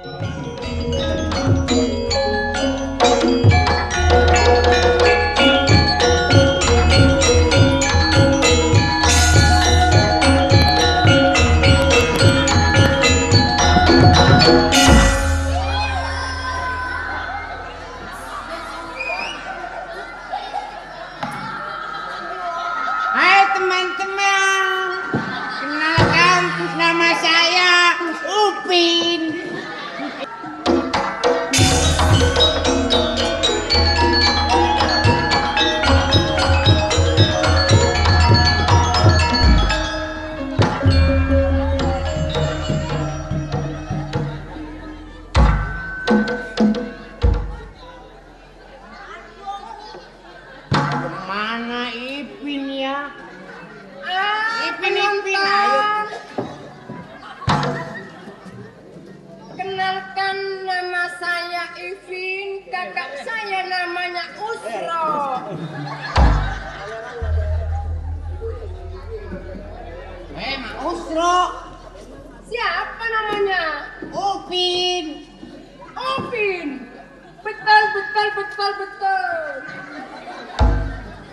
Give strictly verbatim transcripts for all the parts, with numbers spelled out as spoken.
Hai teman-teman, kenalkan nama saya Upin. Mana Ipin ya? Ah, Ipin, Ipin, ayo. Kenalkan, nama saya Ipin, kakak saya namanya Usro. Eh, Mak Usro. Siapa namanya? Upin. Upin. Betul, betul, betul, betul.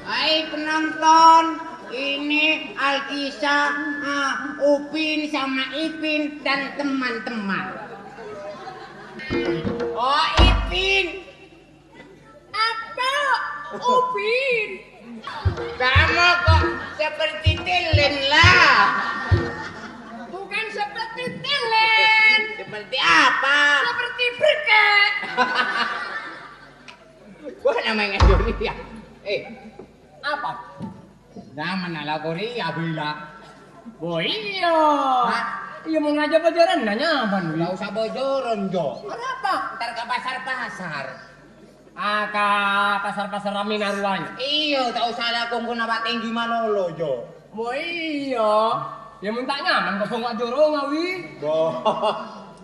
Hai penonton, ini Alkisah, ah, Upin sama Ipin dan teman-teman. Oh, Ipin. Apa? Upin? Kamu kok seperti Tilin lah? Bukan seperti Tilin. Seperti apa? Seperti berkek. Wah, namanya Juri ya. Eh, apa? Nyaman ala Korea, Bella. Oh iya. Hah? Iya, mau ngajak bojoran, nah, nyaman, wi. Nggak usah bojoran, Jo. Kenapa? Ntar ke pasar-pasar. Ah, ka pasar-pasar rame naruwanya. Iya, tak usah lakon kona Pak Tenggi Malolo, Jo. Wah, iya. Ya, mun ta' nyaman, kok bengok jorong, awi. Boh.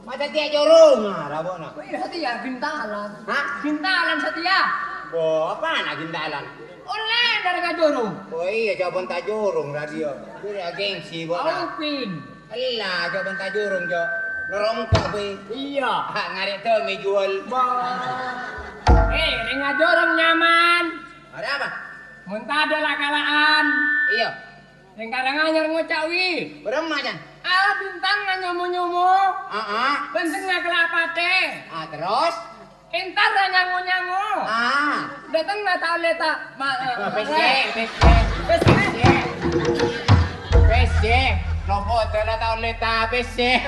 Masa tiya jorong, ah, rabona? Wah, iya, setia, bintalan. Hah? Bintalan setia. Boh, apaan bintalan? Olle dari kajorong. Oh iya, coba ta' jorong radio. Itu ya gengsi, boh. Aupin. Ella, coba ta' jorong, Jo. Norongko, gue. Iya. Ah, ngarek demi jual. Bah. Eh, ning ajorong nyaman. Ada apa? Mun tadha la-kalaan. Iya. Ning Karanganyar ngoca', wi. Beremma, Jan? Ah, bintang nyomo-nyomo. Ah, ah. Benteng kelapate. Ah, terus? Entar ra nyango-nyango. Ah. Dateng na ta' olle ta', ma-, eh, pesse, pesse. Pesse. Pesse. Pesse. Nopo tela ta' olle ta' pesse.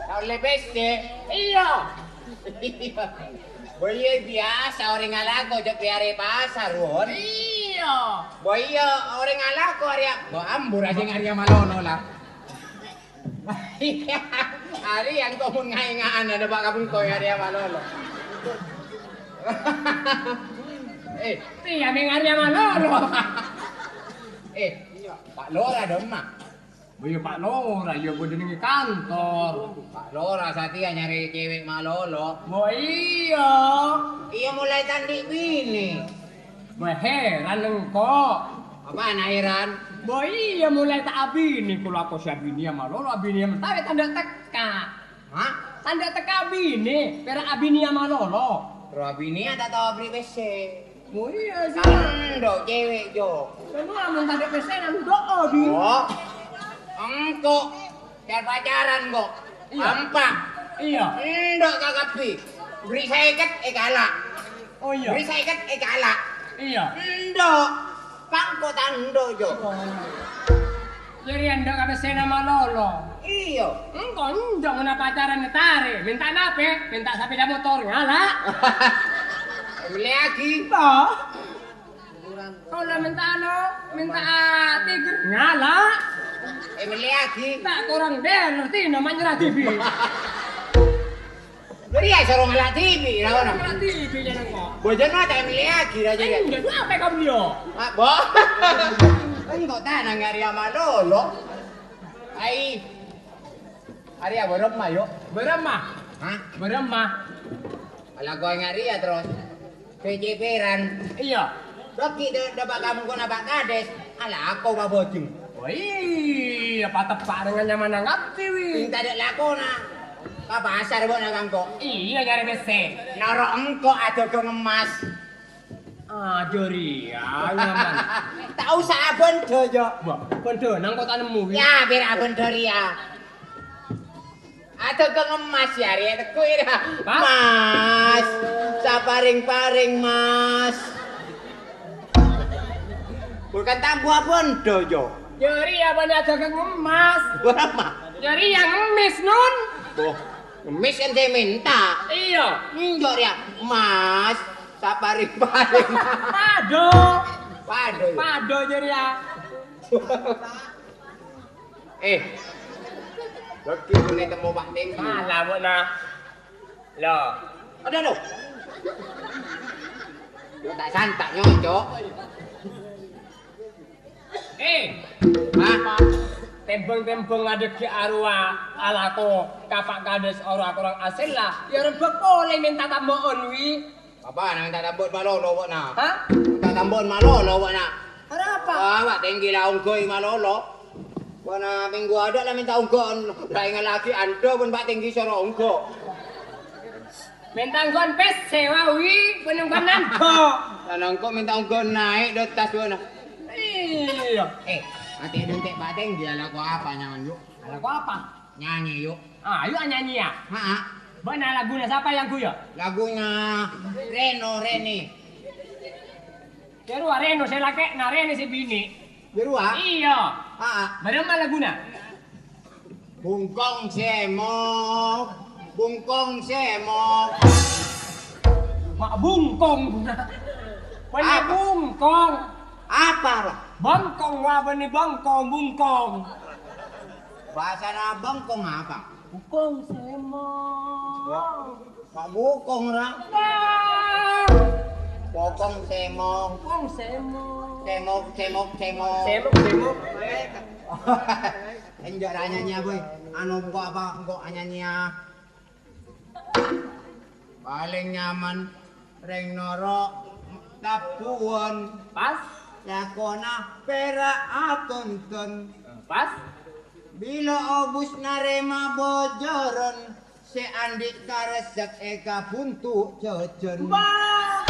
Ta' olle pesse. Iya. Boh iya biasa oreng alako jek di are pasar, Won. Iya. Boh iya oreng alako arya. Boh ambur aja arya Malolo lah. Ari engko' mun ngaengaan ada Pak Kabungko ya, dia Malolo. Eh, iya, ning arya Malolo. Eh, Pak Lora dong, Mak. Oh iya, Pak Lora, iya, gue jenenge kantor. Pak Lora, Satya nyari cewek Malolo. Oh iya. Iya, mulai tandi' bini. Wah, heran engko'. Apaan heran? Bo iya, mulai ta' abine, kulako si abine ya Malolo, abine ya mentawe tandha tekka. Hah? Tandha tekka abine, pera' abine ya Malolo. Ro abine ta' tao abri pesse. Bo iya, sih. Ando cewek, Jo. Semua mun tandha pesse nang do'o, bi. Oh. Engko'. Car-pacaran kok. Iya. Ampa. Iya. Endok kakabbi. Beri seket ekala. Oh, iya. Beri seket ekala. Iya. Endok. Pangko tando, Jo. Oh. Jadi endok kabessena Malolo. Iya. Engko' endok ngena pacaran ngetare. Minta nape? Minta sepeda motor ngala. Beli lagi. Toh. Kaula menta ano, menta, ah, tiger. Ngala. Eh, mellèyaghi. Ta' korang dher, ngerti, no, ma' nyerah dibi'. Bâri' ya, soro ngala' dibi', ra ono. Ngala' dibi', jeneng kok. Bojona ta' mellèyaghi, ra, jârèya. Enggak, itu apa kamu, yo? Ah, bo. Engko' tanang ngari ama lolo. Ai. Arèya bârâmma, yo? Bârâmma? Hah? Bârâmma? Alako ngari ya, terros. Keceperan. Iya. Bagi de-, dâpa' kampong apa kades, alako pabojeng. Oh iya, pateppa' dengan nyaman nangkapi, wi. Minta dek lakona. Ka pasar, Bu, nang engko'. Iyâ, nyarè pèssè. Noro' engko' adhâghâng emmas. Ah, jârèya, nyaman. Ta' osa abhândhâ, Jo. Wah, bhândhâ, nang kota nemmo, wi. Yâ, pèra' abhândhâ rèya. Adhâghâng emmas, yâ, rèya, tegghu, yâ. Hah? Mas, saparèng-parèng, Mas. Bukan tambu abhândhâ, Jo. Jârèya bâ'na adhâghâng emmas. Berapa? Jârèya ngemmès, Nun. Oh, ngemmès kan sè mènta. Iyâ. Enjâ' rèya, Mas, saparèng-parèng. Padâ. Padâ, yâ? Padâ jârèya. Eh, bâgi ghun ètemmo Pak Tènggi. Salah, Bu, nah. Loh. Ada, loh. Yo, ta' santa', nyoco'. Eh. Hah? Tèmbhâng-tèmbhâng adhâggi' arowa alako ka Pak Kades arowa korang asèlla, yâ rembhâk polè mènta tambu'ân, wi. Apa, na mènta tambu'ân malolo, bâ'na? Hah? Mènta tambu'ân malolo, bâ'na? Arapa? Ah, Pak Tènggi la ongghâi malolo. Bâ'na mènggu adâ' la mènta ongghâ'ân. La èngallaghi andhâ bân Pak Tènggi soro ongghu'. Mènta ongghâ'ân pèssè, wa, wi, bân ongghâ'ân andhâ. Lah, nangko' mènta ongghâ'ân naè' dâ' attas, bâ'na. Iyâ. Eh, atè dântè' Pak Tènggi alako apa, nyaman, yu? Alako apa? Nyanyi, yu. Ayo, anyanyi, yâ. Ha'a. Bâ'na laguna sapa yang guyu? Laguna Reno Reni. Jârowa Reno sè lakè'na, Reni sè binè'. Jârowa? Iyâ. Ha'a. Bârâmma laguna? Bungkong sèmok, bungkong sèmok. Ma' bungkong. Bânnè apa? Bungkong. Apa, ra? Bungkong, wa, bânnè bungkong, bungkong. Bhâsana bungkong apa? Bungkong sèmok. Wa-, ma' bungkong, ra? Wah. Bungkong sèmok. Bungkong sèmok. Sèmok, sèmok, sèmok. Sèmok, sèmok. Enjâ' ra anyanyiyâ, boy. Anu, engko' apa? Engko' anyanyiyâ. Palèng nyaman rèng noro' tabuwân. Pas. Lakona pèra' atonton. Pas. Bilâ obus narèma bojârân, sè andi' karesek èkabhunto' jhâjhân. Wah!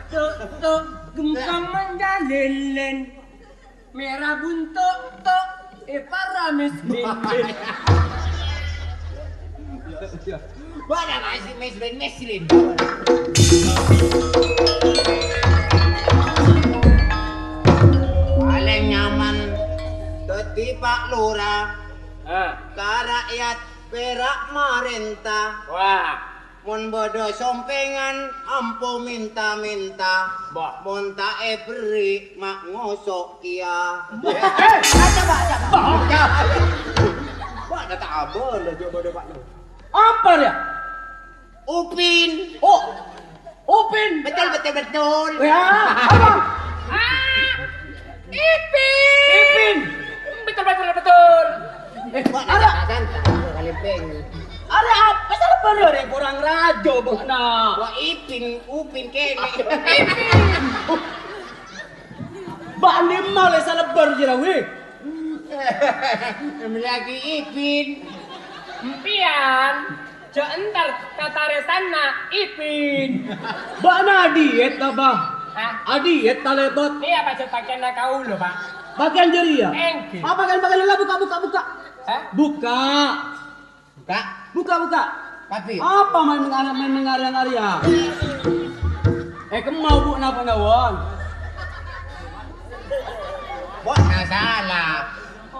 Tok, tok, gempang manjalèlèn. Mèra bunto', tok, èpara mèslin. Bâ'na masih mèslin-mèslin. Palèng nyaman dhâddhi Pak Lora. Ah. Ka rakyat pèra' marènta. Wah. Mon bâdâ sompèngan, ampo mènta-mènta. Bah. Mon ta' èberri', ma' ngoso' kèya. Eh, eh, coba, coba. Bah. Bâ'na ta' abâlâ, coba, coba. Apa dia? Upin. Oh, Upin. Betul, betul, betul. Ya, apa? Ah, Ipin. Ipin. Betul, betul, betul. Eh, ada. Ada apa? Salah bener ya, kurang rajo, bâ'na. Wah, Ipin, Upin kene. Ipin. Bâ'na malè salebbar jârèya, wi. Lagi Ipin. Empiyan, jhâ' entar ka tarèsanna Ipin. Bâ'na adiet apa? Hah? Adiet talebot. Nèka pajhât pakèyanna kaulâ, Pak. Pakèyan jârèya? Èngghi. Apa pakèyan-pakèyan la buka, buka, buka. Hah? Buka. Buka. Buka, buka. Tapi. Apa maèn ngar-, maèn ngarèya-ngarèya? Eh, kemma bu napa nawon? Bâ'na salah.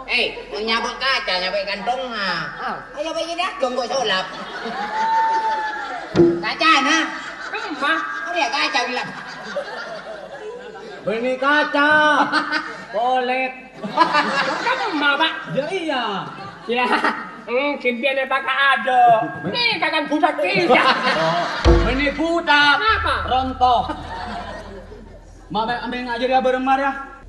Eh, nyabut kaca, nyabut kantong, ah. Ah. Ayo, bagi dah, tunggu sulap. Kaca, nah. Kemma? Ada kaca, bilang. Bânnè kaca. Polet. Kemma, Pak? Ya, iya. Ya, hmm, gimpiyan ya, Pak, ada. Nih, kakan budak nih. Oh, ini budak. Kenapa? Rontok. Mama, ambil ngajar ya, bareng marah.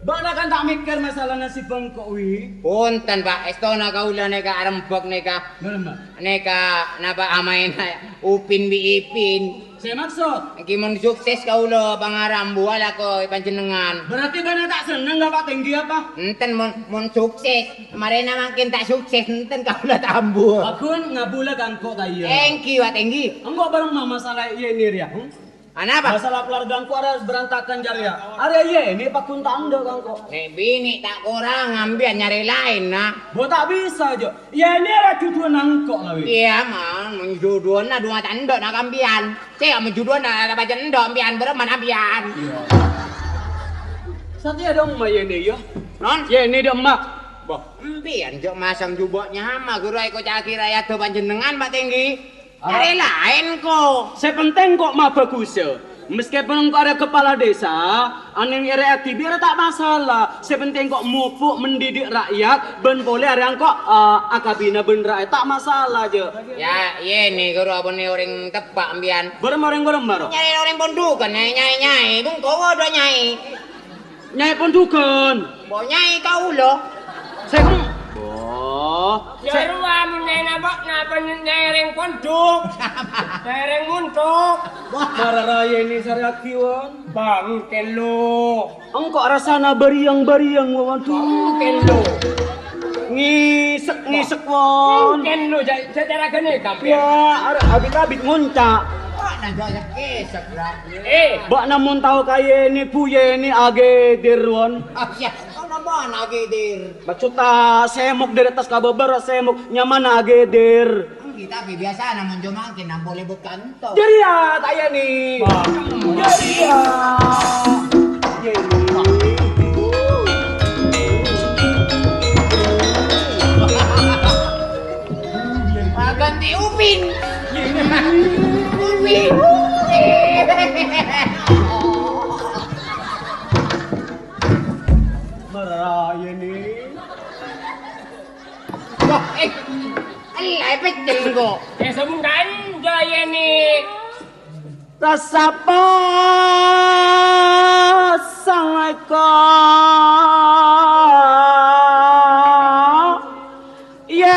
Bâ'na kan ta' mèkkèr masalah nasib bengko, wi. Punten, Pak. Èstona kaulâ nèka arembhâk nèka. Napa? Nèka napa amaèna Upin bi' Ipin. Sè maksod? Ènggi mon sukses kaulâ pangarambu alako panjhennengngan. Berarti bâ'na ta' senneng, Pak Tenggi, apa? Enten mon, mon sukses. Marèna mangkèn ta' sukses, enten kaulâ ta' ambu. Pagghun ngabulâ ka engko' ta' iyâ? Ènggi, Pak Tenggi. Engko' bârâmma masalah iyâ ini rèya, hmm? Anapa? Masalah keluarga engko' arèya berantakan jârèya. Arèya iyâ ini pagghun ta' endâ' ka engko'. Nè' binè' ta' korang, ambiyân nyarè laèn, nah. Bo ta' bisa, Jo. Iyâ, ini arèya jhudhuwânna engko' la, Wi. Iyâ, man, mon jhudhuwânna dhuwâ ta' endâ' na' ka ambiyân. Sè mon jhudhuwânna la bâjâ endâ' ambiyân, bârâmma na' ambiyân. Iyâ. Satèya dâ' emma iyâ ini, iyâ. Non? Iyâ ini dâ' emma. Boh, ambiyân jhâ' masang jhubâ' nyama, ghuru èkoca'aghi ra'yadda panjhennengngan, Pak Tenggi. Arèya laèn, ko'. Sè pentèng ko' mabhâghusâ. Meskipun engko' arèya kepala desa, anèng èrè adhibi' ta' masalah. Sè pentèng ko' mupuk mendidik rakyat, bân polè arèya engko', eh, akabina bân rakyat, ta' masalah, jâ. Yâ, iyâ, nè, ghuru abâ'na orèng teppa' ambiyân. Bârâmma orèng bârâmma, ro? Nyarè orèng ponḍhughân, nyai, nyai, nyai. Bengko, waduh, nyai. Nyai ponḍhughân. Bo nyai kaulâ. Sè, boh. Sè, jârowa mon nyai napa, napa nyai rèng ponḍhuk? Nyai rèng monḍhuk. Wah, mararaya ini sarèyaghi, Wan. Bang, kello. Engko' rasana bâriyâng-bâriyâng, Wan. Waduh. Bang, kello. Ngisek-ngisek, Wan. Bang, kello, jâ-, jâ-, cara gini, kampir. Ya, arè abit-abit ngonca'. Kok nanya ngisek, Bang? Eh. Bâ'na mon tao ka Yeni, Bu Yeni agèdèr, Wan. Ah, iya. Ana mana agèdèr? Maksudta sèmok dâri attas ka bâbâ, sèmok nyamana agèdèr. Ènggi, tapè biyasana mon jhâ' mangkèn ampon lebur kantor. Jârèya, ta' Yeni. Wah. Jârèya. Yeni. Wah, ganti Upin. Upin. Mararaya, Ni. Wah, eh, ella pèccèl engko'. Eh, sambung kanja, Yeni. Rasa pasang eko. Yeni.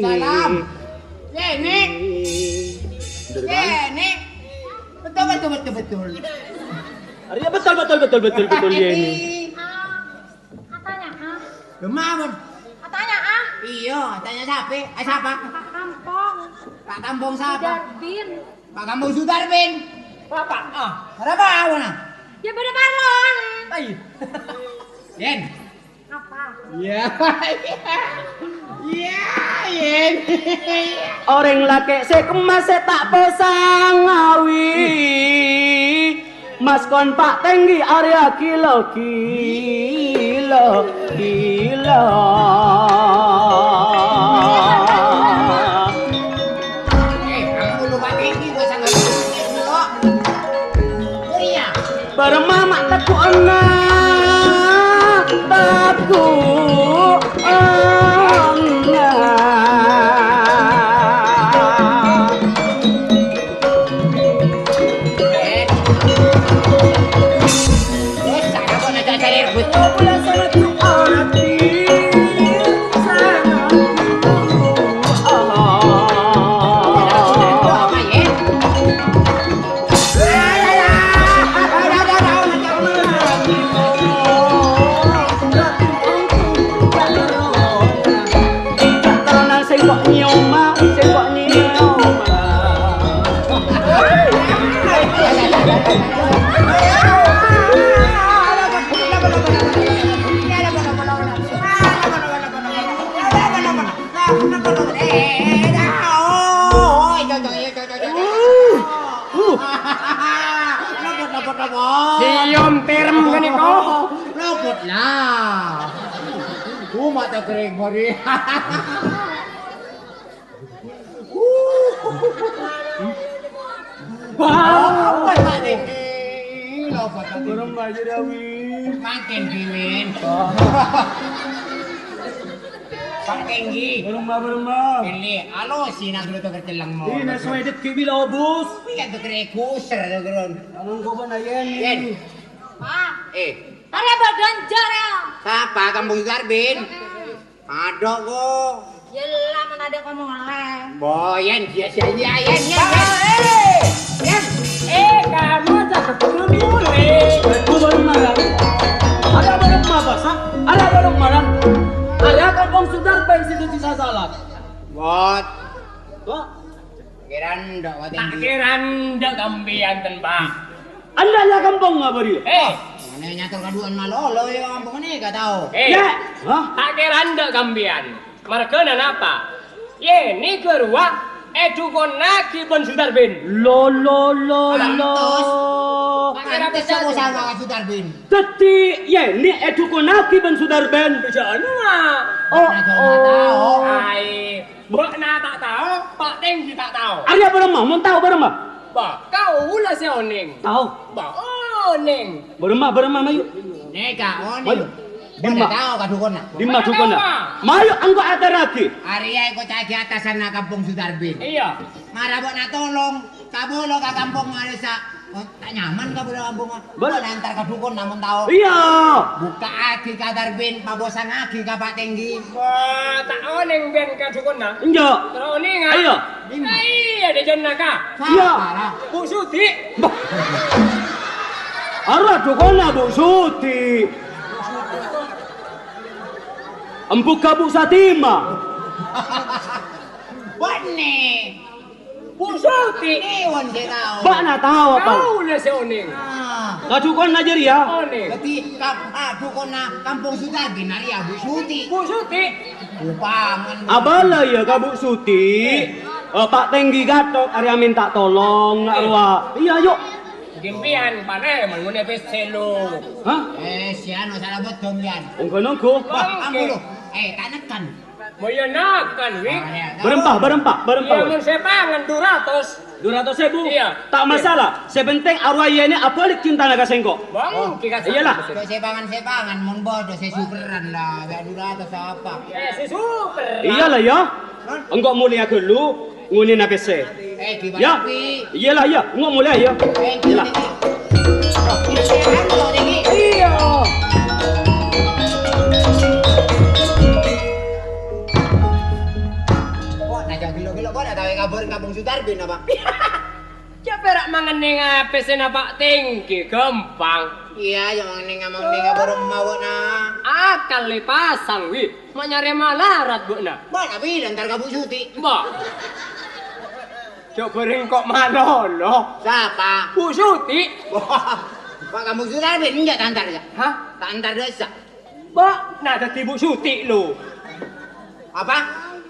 Waalaikumsalam. Yeni. Bener, kan? Yeni. Betul, betul, betul, betul. Arèya betul, betul, betul, betul, betul, Yeni. Atanya, ah. Lho, mawon. Atanya, ah. Iya, tanya siapa? Eh, siapa? Pak Kampung. Pak Kampung siapa? Sudarbin. Pak Kampung Sudarbin. Bapak, ah. Kenapa, Wana? Ya, pada parlon. Ayo. Yen. Apa? Iya. Iya, Yen. Orèng lakè' sè kemma sè ta' pasang awi. Maskon Pak Tenggi arèya gila, gila, gila. Eh, kamu lupa Tenggi, gua sangat dulu. Surya. Bârâmma ma' tegghu'ânna, tegghu'ânna. Sèngko' nyoma, sèngko' nyoma. Siyom terem ganèko. Lopot lah. Ku mata kering mori. Wah, apa tadi? Lopot tadi. Kurang baju Dawi. Makin dingin. Pak Tenggi. Beremba, beremba. Ini, alo, sina dulu tuh kerceleng mo. Ini, suwe dek ki bilo, Bos. Iya tuh kere kuser tuh, Gron. Anu, gua pun ayen. Yen. Pak. Eh. Tadi apa ganjar ya? Siapa? Kampung Sudarbin? Ada kok. Yella, mon tadâ' kamola. Bo, Yen, sia, sia, sia, Yen, Yen, Yen. Yen. Eh, kamu cakep dulu, Le. Aku baru marah. Ada barang apa, sah? Ada barang marah. Ada kampung Sudarben situ sisa salah. Bot. Kok? Kèra endâ', Pak Tèngghi. Ta' kèra endâ' sampèyan, ten, Pak. Endâ' la kampong apa dia? Eh. Mane nyator kaduwâ'ân malolo, ya, kampong ini gak tahu. Eh. Ya. Hah? Ta' kèra endâ' sampèyan. Marghâna napa? Yè, nèka rowa èdhukonnaghi bân Sudarbin. Lo, lo, lo, lo. Pantes. Pantes sapa sama ka Sudarbin. Dhâddhi, yè, nè èdhukonnaghi bân Sudarbin. Jâ' anu, ah. Oh, oh. Ai. Bâ'na ta' tao, Pak Tèngghi ta' tao. Arèya bârâmma, mon tao bârâmma? Bâ, kaulâ sè onèng. Tao. Bâ, onèng. Bârâmma, bârâmma, mayu. Nèka onèng. Mayu. Dimma. Bâ'na tao ka dhukonna. Dimma dhukonna? Mayu, engko' aterraghi. Arèya èkoca'aghi atasanna Kampong Sudarbin. Iyâ. Mara bâ'na tolong, kabâlâ ka kampong arèya sa-, oh, ta' nyaman ka bâdâ kampong, ah. Bâ- Bâ'na entar ka dhukonna mon tao. Iyâ. Bukka'aghi ka Darbin, pabosangaghi ka Pak Tèngghi. Wah, ta' onèng bân ka dhukonna? Enjâ'. Terro onèng, ah? Ayo. Iyâ, dâjâna ka. Iyâ. Sapa, ra? Bu Suti. Bâ. Arèya dhukonna Bu Suti. Embuka Bu Satima. Bânnè. Bu Suti. Èwon sè tao. Bâ'na tao apa? Kaulâ sè onèng. Ah. Ka dhukonna jârèya? Onèng. Dhâddhi ka, ah, dhukonna Kampong Sudarbin arèya Bu Suti. Bu Suti. Upaman. Abâlâ, yâ, ka Bu Suti. Eh. Eh, Pak Tèngghi Gatot arèya mènta tolong, na' rowa. Iyâ, ayo. Gimpian, panè, mon ngonè pèssè lo. Hah? Eh, si anu salah beddhong, Yan. Onggo-nonggo. Wah, ambu lo. Eh, ta' nekan. Moyo nakan, wi. Bârâmpa, bârâmpa, bârâmpa, wi. Mon sè pangan dua ratus. Dua ratus ribu? Iyâ. Ta' masalah. Sè pentèng arowa yènè abâlik cintana ka sèngko'. Bang, kika. Iyâlah. Sè pangan, sè pangan, mon bâdâ sè superan la, gak dua ratus apa? Eh, sè super. Iyâlah, yâ. Engko' molèya ghâllu, ngonèna pèssè. Eh, gimana, Pi? Iyâlah, iyâ. Engko' molèya, yâ. Eh, iyâlah. Iyâ. Kok, nah, jâ' ghello'-ghello', kok, nah, tao kabhâr Kampong Sudarbin apa? Jâ' pèra' mangennènga pèssèna Pak Tèngghi, ghâmpang. Iyâ, jâ' mangennènga, mangennènga bârâmma, nah. Akal èpasang, wi. Ma' nyarè malarat, bâ'na. Bâ'na bilân entar ka Bu Suti. Mbah. Jâ' bâreng kok malolo. Sapa? Bu Suti. Pak Kampong Sudarbin, enjâ' ta' entar, yâ? Hah? Ta' entar dâ' essa. Bâ'na dhâddhi Bu Suti, lo. Apa?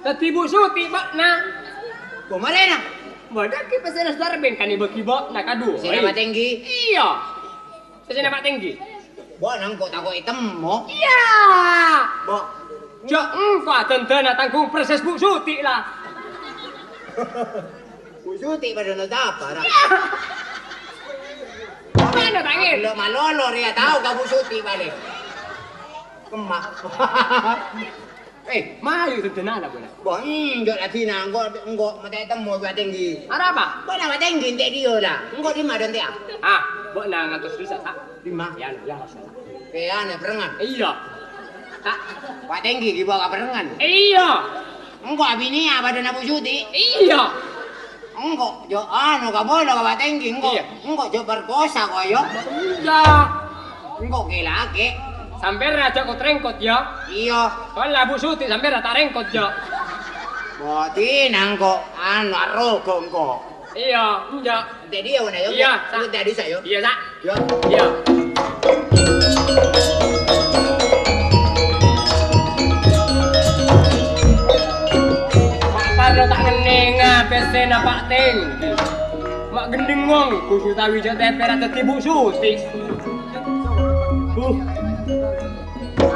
Dhâddhi Bu Suti, bâ'na. Kok marèna? Bâdâ ghi' pèssèna Sudarbin kan èbâgi bâ'na kaduwâ. Sè Pak Tèngghi? Iyâ. Pèssèna Pak Tèngghi. Bâ'na engko' tako' ètemmo. Iyâ. Bâ. Jâ' engko' adândâna tangghung persis Bu Suti, la. Bu Suti padâna sapa, ra? Iyâ. Bâ'na tangen. Lo malolo rèya tao ka Bu Suti palèng. Kemma. Eh, mayu dândâna, bâ'na. Bâ, enjâ' la dina, engko', engko' matè temmo Pak Tèngghi. Arapa? Bâ'na Pak Tèngghi, ente' dhiyâ, la. Engko' dimma dântè'a? Ah, bâ'na ngantos bisa, ta'? Dimma? Yâ, yâ, masalah. Kèya anè, perengan. Iyâ. Ta'? Pak Tèngghi ghi' bâ' ka perengan. Iyâ. Engko' abinèya padâna Bu Suti? Iyâ. Engko' jâ' anu kabâlâ ka Pak Tèngghi, engko'. Iyâ. Engko' jâ' perkosa, kok, yâ? Enjâ'. Engko' kè-lakè'. Sampèyan rajâ kot-rèngkot, yâ? Iyâ. Wala Bu Suti sampèyan ta' rèngkot, yâ? Bâdâna engko' anu arroga engko'. Iyâ, enjâ'. Dhâddhi yâ, Wan, yâ? Iyâ, Sa'. Lu dhâddhi, Sa', yâ? Iyâ, Sa'. Yâ. Iyâ. Ma' parlo ta' ngennènga pèssèna Pak Tèngghi. Ma' gendhengngong, kudu tawi jâ' tèpèra dhâddhi Bu Suti. Bu.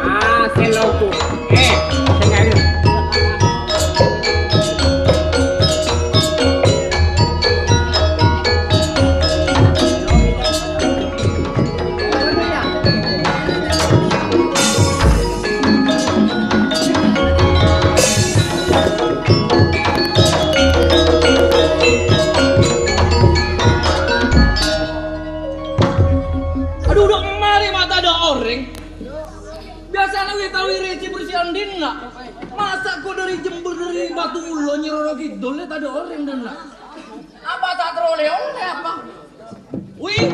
Ah, sè loko. Eh, sè kayu. Adhu, dhu, marè ma' tadâ' orèng. Biyasana wi-tawi rècè bersè andi'na. Masa' kok dâri Jember, dâri Batu Ulo, Nyi Roro Kidul, tadâ' orèng dâ' enna'? Apa ta' terro lè-ollè apa? Wih!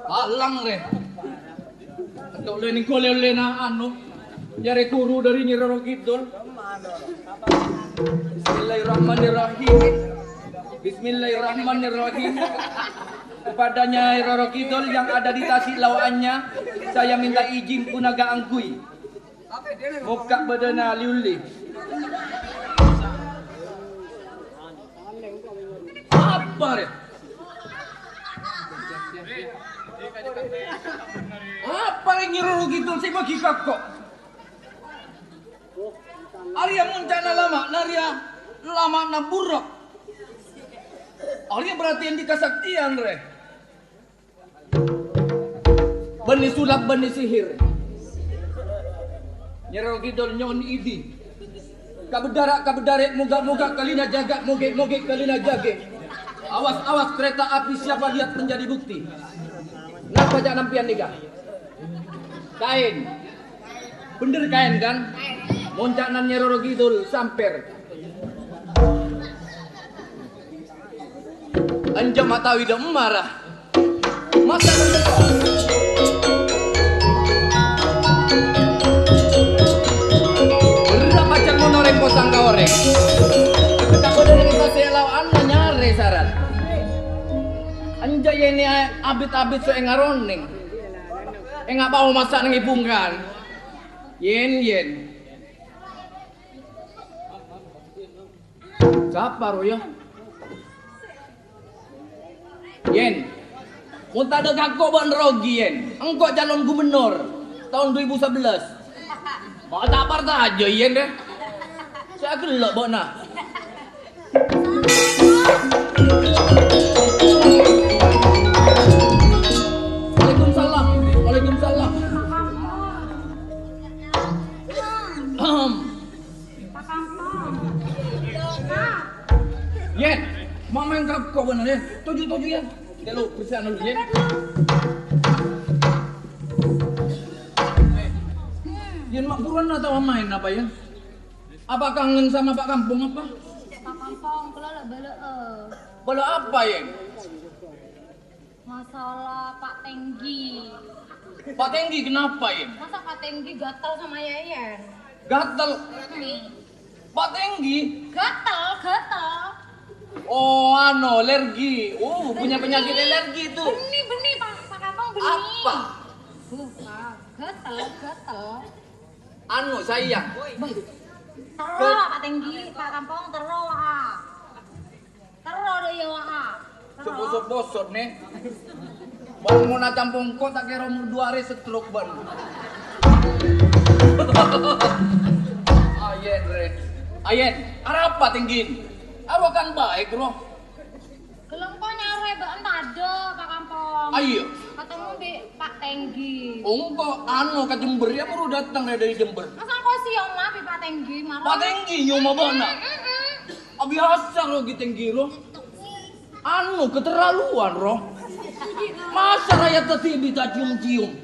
Palang, rè. Ento' lè nèng golè-ollèna anu, nyarè ghuru dâri Nyi Roro Kidul. Bismillahirrahmanirrahim. Bismillahirrahmanirrahim. Kepada Nyai Roro Kidul yang ada di Tasik Laoannya, saya minta izin puna kaangghuy mokka' bâdâna li-ollè. Apa rè? Apa rè Nyi Roro Kidul sè maghi kakko'? Arèya monca'na lama'na rèya, lama'na buruk. Arèya berarti andi' kasaktèyan, rè. Bânnè sulap, bânnè sihir. Nyi Roro Kidul nyo'on idi. Kabâdârâ, kabâdârâ, mogâ-mogâ kalina jâgâ, mogè-mogè kalina jâgâ. Awas, awas, kereta api siapa lihat menjadi bukti. Napa ca' nampèyan nèka? Kaèn. Bhender kaèn, kan? Monca'na Nyi Roro Kidul sampèr. Enjâ' ma' tao idâ' emma ra. Masa' Ra pajhât mon orèng posang ka orèng. Kabâdâ rèng sasè laoanna nyarè sarat. Enjâ' yè nè abit-abit so èngaronèng. Èngapao masa' nèng è bungkana. Yèn, yèn. Sapa, ro, ya? Yèn. Mon tadâ' kakko bâ'na rogi, Yèn. Engko' calon gubernur taon dua ribu sebelas. Ma' ta' parcajâ, Yèn, deh. Sè aghellâ' bâ'na. Waalaikumsalam. Waalaikumsalam. Ahem. Yèn, ma' maèn kakko bâ'na, Yèn. Toju', toju', Yèn. Tèlo, bersèhana dulu, Yèn. Yèn, ma' buruan atau maèn apa, Yèn? Apa kangen sama Pak Kampong apa? Pak Kampong, kaulâ la bâlâ'â. Bâlâ apa, Yèn? Masalah Pak Tenggi. Pak Tenggi kenapa, Yèn? Masa Pak Tenggi gatel sama Yèn? Gatel? Hmm. Pak Tenggi? Gatel, gatel. Oh, anu, alergi. Oh, punya penyakit alergi itu. Bânnè, bânnè, Pak, Pak Kampong, bânnè. Apa? Uh, Pak, gatel, gatel. Anu, sayang. Terro, Pak Tenggi, Pak Kampong, terro, ah. Terro dâ' iyâ, wa', ah. Terro. Sop-bosot, nè. Bân mon acampong ko' ta' kèra mon dua arè stroke bân. Ayèn, rè. Ayèn, arapa Tenggin? Arokan baik, ro. Ghellâ' engko' nyarè bâ'na tadâ', Pak Kampong. Ayo. Ketemu bi' Pak Tenggi. Oh, engko' anu ka Jember ya, buru dateng rè dâri Jember. Masa engko' sè nyoma bi' Pak Tenggi, mara? Pak Tenggi nyoma bâ'na? Mm-mm. Abiasa ro ghi' Tenggi ro. Anu keterlaluan ro. Masa rakyat tadi bisa cium-cium?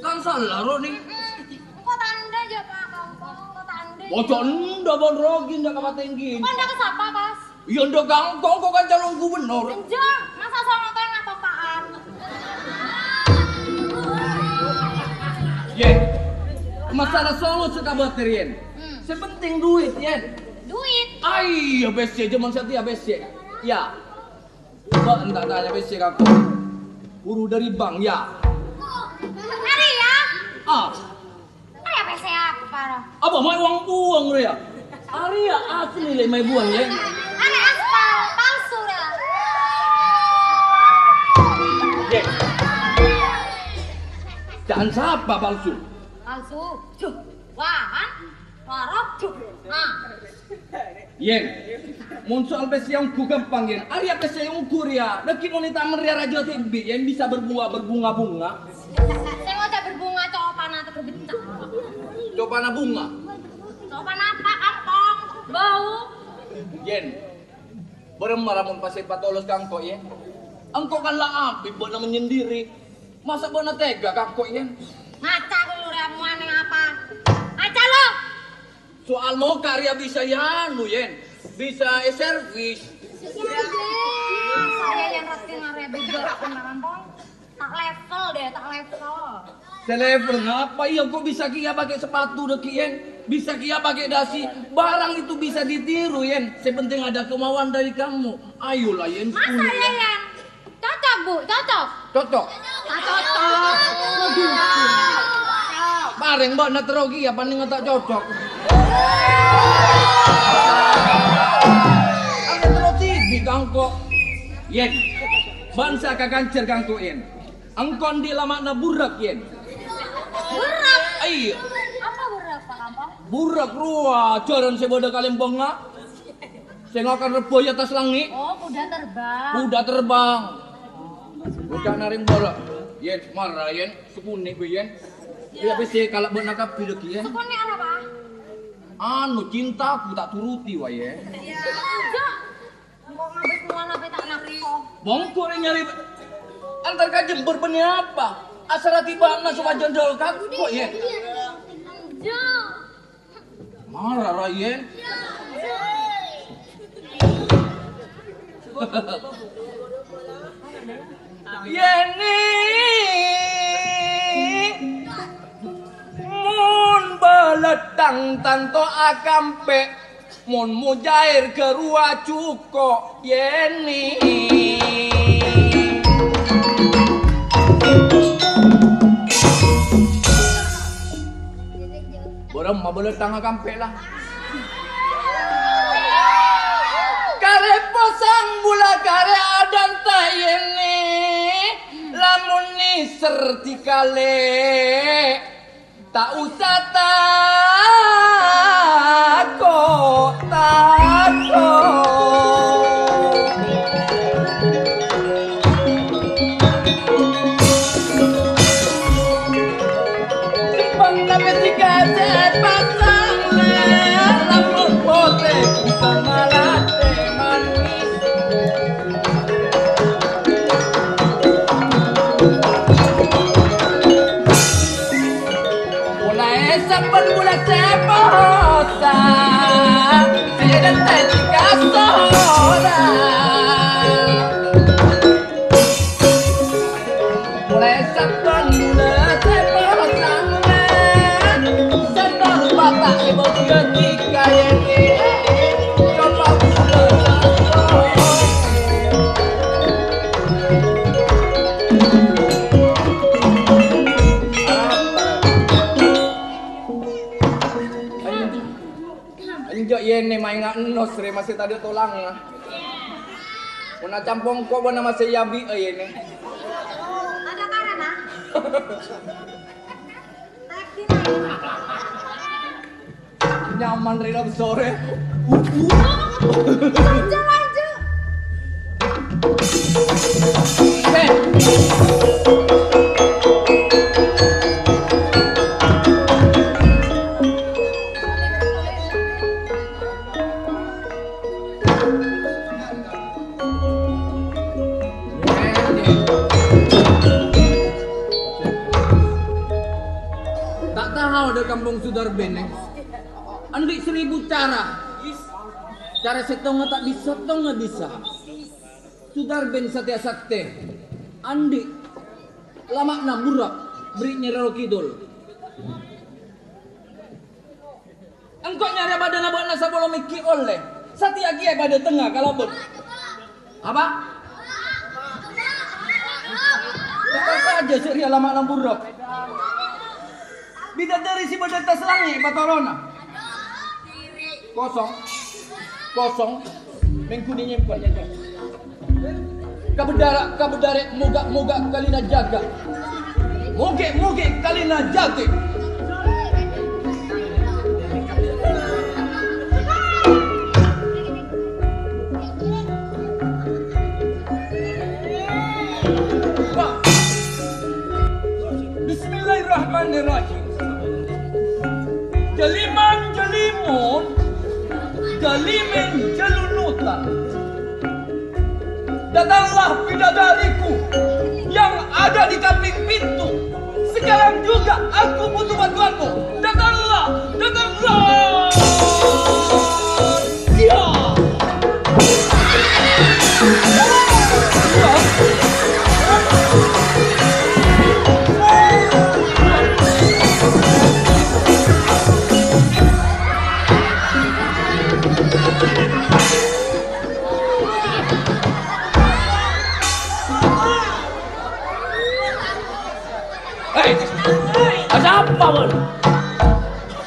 Kan salah ro ni. Engko' tandhâ ya, Pak Kampong, engko' tandhâ. Ojo enda bân rogi ndak ka Pak Tenggi. Engko' enda ka sapa, Pas? Ya ndak ka engko', engko' kan calon gubernur. Enjâ', masa songo tènga topa'an. Yèn. Masalah songo sè kabâtèr, Yèn. Hmm. Sè penting duit, Yèn. Duit? Ayo, pèssè, jhâman satèya pèssè. Ya. Coba enta' tanya pèssè ka engko'. Buru dâri bank, ya. Arèya? Ah. Arèya pèssè apa, Pak, ro? Apa, maè uang buang, rè, ya? Arèya asli, lè, maè buang, ya. Arèya aspal, palsu, rè. Yè. Ca'na sapa palsu? Palsu. Juh. Wah, kan? Parah, juh. Ah. Yèn, mon soal pèssè ongghu ghâmpang, Yèn. Arèya pèssè ongghu rèya, dhâggi' mon ètamèr rèya rajâ tèmbhi, Yèn, bisa berbunga, berbunga-bunga. Sè ngoca' berbunga copana teger beccak. Copana bunga? Copana apa, Kampong? Bau. Yèn, bârâmma ra mon pas èpatolos ka engko', Yèn? Engko' kan la abit bâ'na menyendiri. Masa' bâ'na tega ka engko', Yèn? Ngaca' ghâllu rè, amowan neng apa? Soal moka' rèya bisa èanu, Yen. Bisa èservis. Saya yang rasa ngarep beda, beneran, Tong. Tak level deh, tak level. Sè level ngapa? Iyâ, kok bisa kèya pakai sepatu dâgghi', Yen? Bisa kèya pakai dasi. Barang itu bisa ditiru, Yen. Sè penting ada kemauan dari kamu. Ayolah, Yen, Masa sepuluh, ya, Yen. Cocok, Bu? Cocok? Cocok. Tak cocok. Parèng bâ'na terro kèya, panènga ta' cocok. Arè terro cibi' ka engko'. Yen, bâ'na sè akancèr ka engko', Yen. Engko' andi' lama'na burek, Yen. Burek? Iyâ. Apa burek, Pak Kampong? Burek rowa, jhârân sè bâdâ kalèmbângnga. Sè ngakan rebbhu è attas langngè'. Oh, kuda terbang. Kuda terbang. Kuda narèng bârâ'. Yen, mara, Yen. Sekunè' bhâi, Yen. Iyâ, bhâi sè kala' bâ'na kabbhi dâgghi', Yen. Sekunè' arapa? Anu, cintaku tak turuti, wa, Yen. Iyâ. Kok ngabis mulan apa tak nafsu? Bongko rè nyarè antar ka Jember bânnè apa? Asarraghi bâ'na sopajâ ndâl ka engko', Yen. Enjâ'. Mara, ra, Yen. Yeni, mon bâlâttang tanto akampè', mon mojair ghâruwa jhuko', Yeni. Bârâmma bâlâttang akampè' la. Karè posang bulâ karè adânta Yeni, lamon nèser dikalè, ta' osa tako', tako'. Bang tapè dikasè pasang, lamon potè, bang malate manis. Molaè sabbhân bulâ sè possa, sè dântè' kasorang. Molaè sabbhân bulâ sè possa, sè norma ta' èbâgiyâghi ka Yeni. Coba bulâ. Enjâ' Yeni maènga' ennos rè masè tadâ' tolangnga. Mon acampong ko' bâ'na masè yabi'â Yeni. Ada karena. Nyaman rè la sore. Lanjut, lanjut. Ta' tao dâ' kampong Sudarben, eh. Andi' seribu cara. Cara sèttongnga ta' bisa, sèttongnga bisa. Sudarben satèya saktè. Andi' lama'na burek, bâri' nyarè kidul. Engko' nyarè bâdâna bâ'na sapolo mèkkè ollè. Satèya kèya padâ tengnga kalabân. Apa? Apa saja sè rèya lama'na burek. Bidadari sè bâdâ attas langngè' patoronna. Kosong. Kosong. Mènggu nè nyèmpen, nyèmpen. Kabâdârâ, kabâdârâ, mogâ, mogâ kalina jâgâ. Mogè, mogè kalina jâgâ. Bismillahirrahmanirrahim. Jaliman jalimon, jalimen jalunutan. Datanglah bidadariku yang ada di kaping pintu. Sekarang juga aku butuh bantuanmu. Datanglah, datanglah.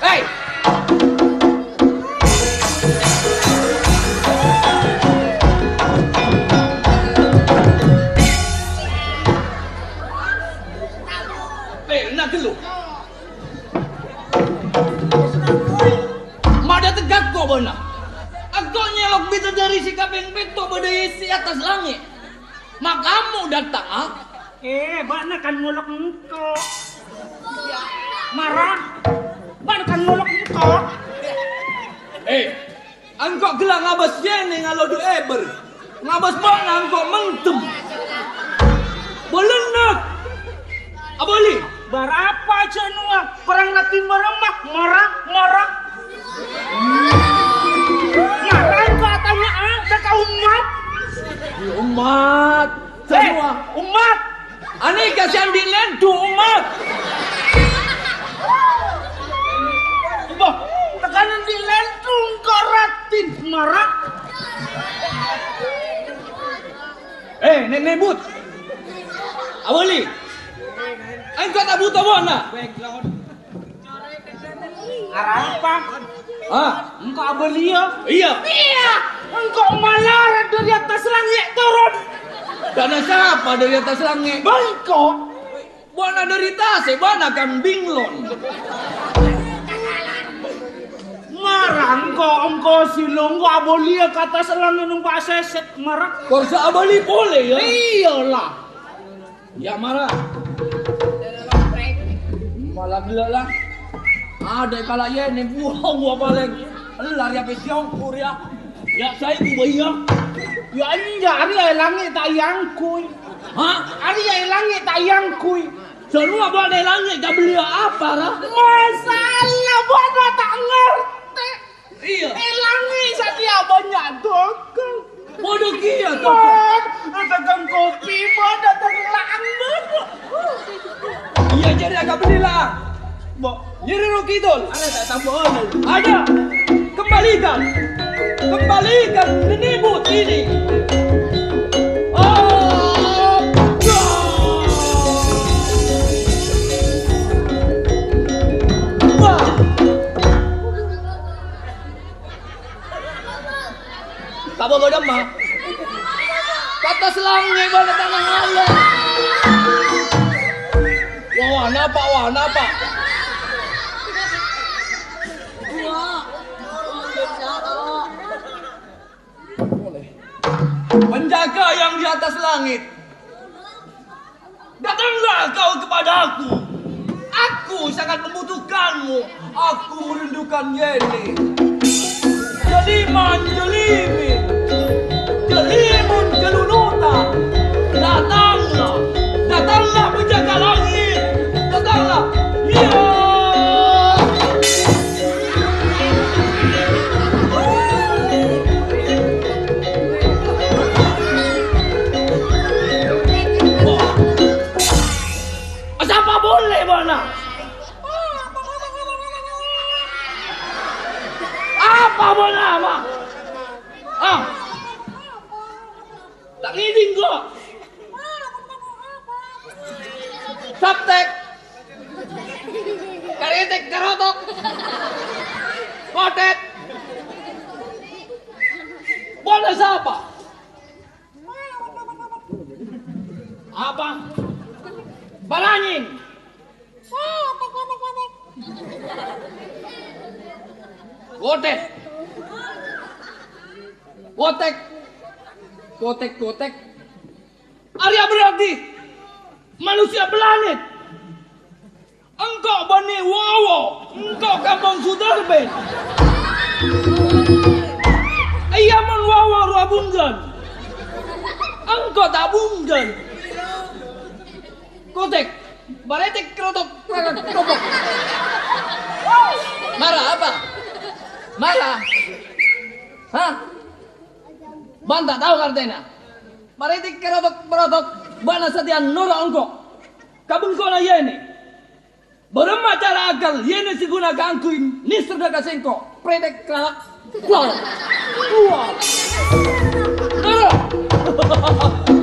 Hei! Pèna ghâllu. Madâ tegghâk ko' bâ'na. Engko' nyèlok bidadari sè kapèng pètto' bâdâ è attas langngè'. Ma' kamu datang, ah? Eh, bâ'na kan ngolok engko'. Mara. Bâ'na kan ngolok engko'. Eh, engko' ghellâ' ngabâs yènè ngalodu èbâr. Ngabâs bâ'na engko' mendem. Bâlâna. Abâli. Bârâmpa jhâ' nowa? Perang raddhin bârâmma? Mara, mara. Mara engko' atanya'a ka ommat. Ommat. Eh, semua. Ommat. Anèka sè andi' lèndhu, ommat. Bâh, tekan andi' lèndhu engko' raddhin, mara. Eh, Nèk Nèbut. Abâli. Engko' ta' buto bâ'na. Arapa? Hah? Engko' abâliyâ? Iyâ. Iyâ. Engko' malarat dâri attas langngè' toron. Dâna sapa dâri attas langngè'? Bâ' engko'. Bâ'na dâri tasè', bâ'na kan binglon. Mara engko', engko' sè lo' engko' abâliyâ ka attas langngè' nompa' sèsèt, mara. Kor sè abâli polè, yâ? Iyâ la. Yâ, mara. Mala ghellâ' la. Adâ' kala' yènè, buah, buah palèng. Ella rèya pèssè ongkur, yâ. Yâ, saè ku bâi, yâ. Yâ, enjâ', arèya è langngè' ta' èangghuy. Hah? Arèya è langngè' ta' èangghuy. Sè rowa bâ'na è langngè' kabelliyâ apa, ra? Masalah bâ'na ta' ngartè. Iyâ. È langngè' satèya bânnya' dagang. Padâ kèya, dagang. Mon, dagang kopi, mon, dagang langngè'. Iyâ, jârèya kabelli la. Bo, nyèrè ro kidul. Ada tak tambahan? Ada. Kembalikan. Kembalikan Nèk Nèbut ini. Oh, wah. Taba bâdâ, Ma. Ka attas langngè' bâdâ tanang Allah. Wah, wah, napa, wah, napa? Penjaga yang di atas langit. Datanglah kau kepadaku. Aku sangat membutuhkanmu. Aku merindukan Yeni. Jeliman, jelimin. Jelimun, jelunutan. Datanglah. Datanglah penjaga langit. Datanglah. Iya. Sapa polè bâ'na? Apa bâ'na, Ma? Ah. Ta' ngèdhing, kok. Saptek. Karètèk, karotok. Kotet. Bâ'na sapa? Apa? Balanyèng. Kotet. Kotek. Kotek, kotek. Arèya berarti manusia planet. Engko' bânnè wowo, engko' kampong Sudarbèn. Iyâ, mon wowo rowa bunggal. Engko' ta' bunggal. Kotek, barètèk, kerotok, kerotok. Mara apa? Mara? Hah? Bâ'na ta' tao artèna? Barètèk, kerotok, kerotok. Bâ'na satèya noro' engko'. Ka bengkona Yeni. Bârâmma cara aghâl Yeni sè ghuna kaangghuy nèser dâ' ka sèngko'? Prètèk, kralak. Wah. Wah. Noro'. Noro'.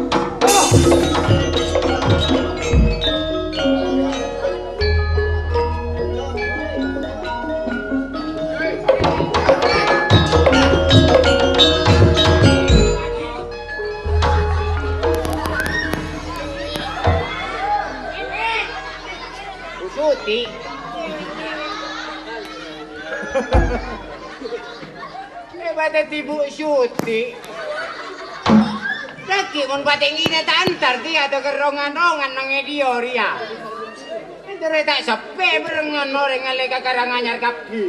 È, bâdâ Bu' Suti. Dhâggi' mon patènggina ta' entar, dhiyâ ta' kerrongan-rongan nang è dhiyâ rèya. Entar ta' seppè bârengngan orèng alè ka Karanganyar kabbhi.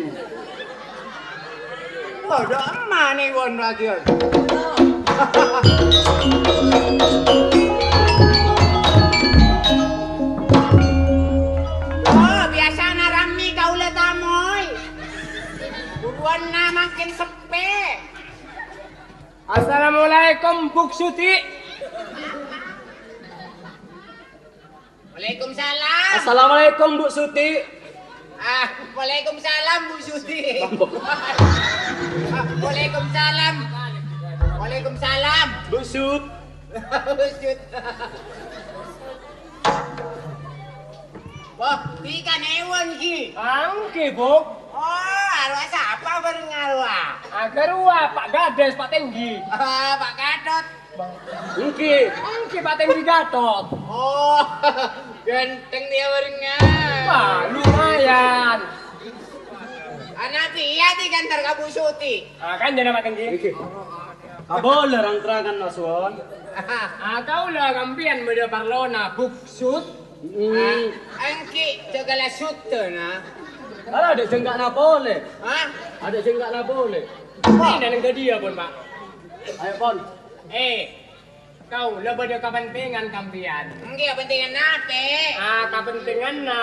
Padâ emma nèwon lagi. Oh, biyasana rammè kaulâ tamoy. Buruwanna mangkèn seppè. Assalamualaikum, Bu' Suti. Waalaikumsalam. Assalamualaikum, Bu' Suti. Ah, waalaikumsalam, Bu' Suti. Ah, waalaikumsalam. Waalaikumsalam. Bu' Sut. Bu' Sut. Wah, dhika nèwon, ghi? Èngghi, Bu'. Oh, arowa sapa bâreng arowa? Aghârowa, Pa' Gadès, Pa' Tèngghi. Ah, Pa' Gatot. Èngghi, èngghi, Pa' Tèngghi Gatot. Oh, ganteng dhiyâ bârengngan. Wah, lumayan. Ana' dhiyâ dhika entar ka Bu' Suti. Ah, kan jârèya Pa' Tèngghi. Èngghi. Kabâlâ rang-terrangan, Mas Won. Ah, kaulâ kampèyan bâdâ parlona, Bu' Sut. Mm. Ah, èngghi, jâgâ la sutana. Ala, adâ' jhângka'na polè. Hah? Adâ' jhângka'na polè. Ini neng ka dia, Pon, Pak. Ayo, Pon. Eh, kaulâ bâdâ kapentingan kampèyan. Èngghi, kapentingan apa? Ah, kapentinganna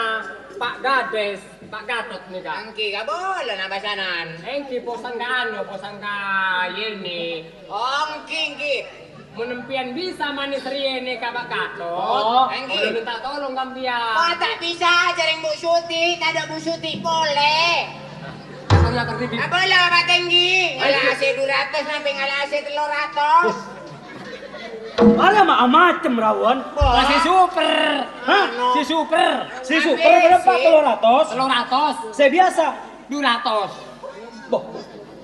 Pa' Gadès, Pa' Gatot nèka. Èngghi, kabâlâna bâsanan. Èngghi, posang ka anu, posang ka Yeni. Oh, èngghi, èngghi. Mon empèyan bisa manis rèya nèka, Pa' Gatot. Oh, èngghi. Kaulâ mènta tolong ka empèyan. Wah, ta' bisa, jhâreng Bu' Suti, tadâ' Bu' Suti polè. Sorry, akar tipi. Apa la, Pa' Tèngghi? Ngala' AC dhu ratos, nampè ngala' AC tello ratos. Arèya ma', macem, Rawon. Wah. Lah, sè super. Hah? Sè super. Sè super berapa? Tello ratos? Tello ratos. Sè biasa? Dhu ratos. Boh.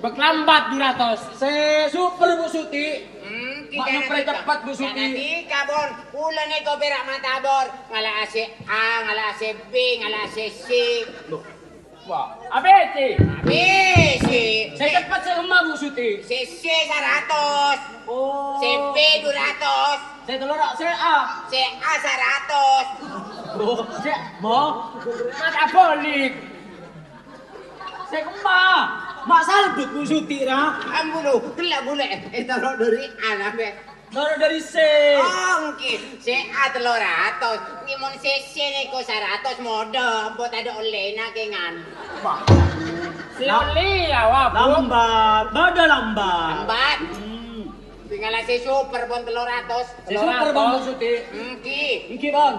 Bâk lambat dhu ratos. Sè super, Bu' Suti. Hmm, Ma' nyopre cepet, Bu' Suti. Dhika, Bon. Kaulâ nèko pèra' matabor. Ngala' AC A, ngala' AC B, ngala' AC C. Loh. Wah, A B C. A B C. Sè cepet sè emma, Bu' Suti. Sè C saratos. Oh. Sè B dhu ratos. Sè tello ra-, sè A. Sè A saratos. Oh, sè, mo. Mata bolik. Sè emma. Ma' salbut, Bu' Suti, ra. Ampun, ghellâ' bulâ. Eh, taro' dhâri A, napa? Taro' dhâri sè. Oh, èngghi. Sè A tello ratos. Èngghi mon sè C nèko saratos modâ, empo' tadâ' ollèna kèngan. Wah. Sè ollè ya, wah, Bu. Lambat. Bâdâ lambat. Lambat. Hmm. Tinggal sè super pon tello ratos. Sè super, Bang, Bu' Suti. Èngghi. Èngghi, Bang.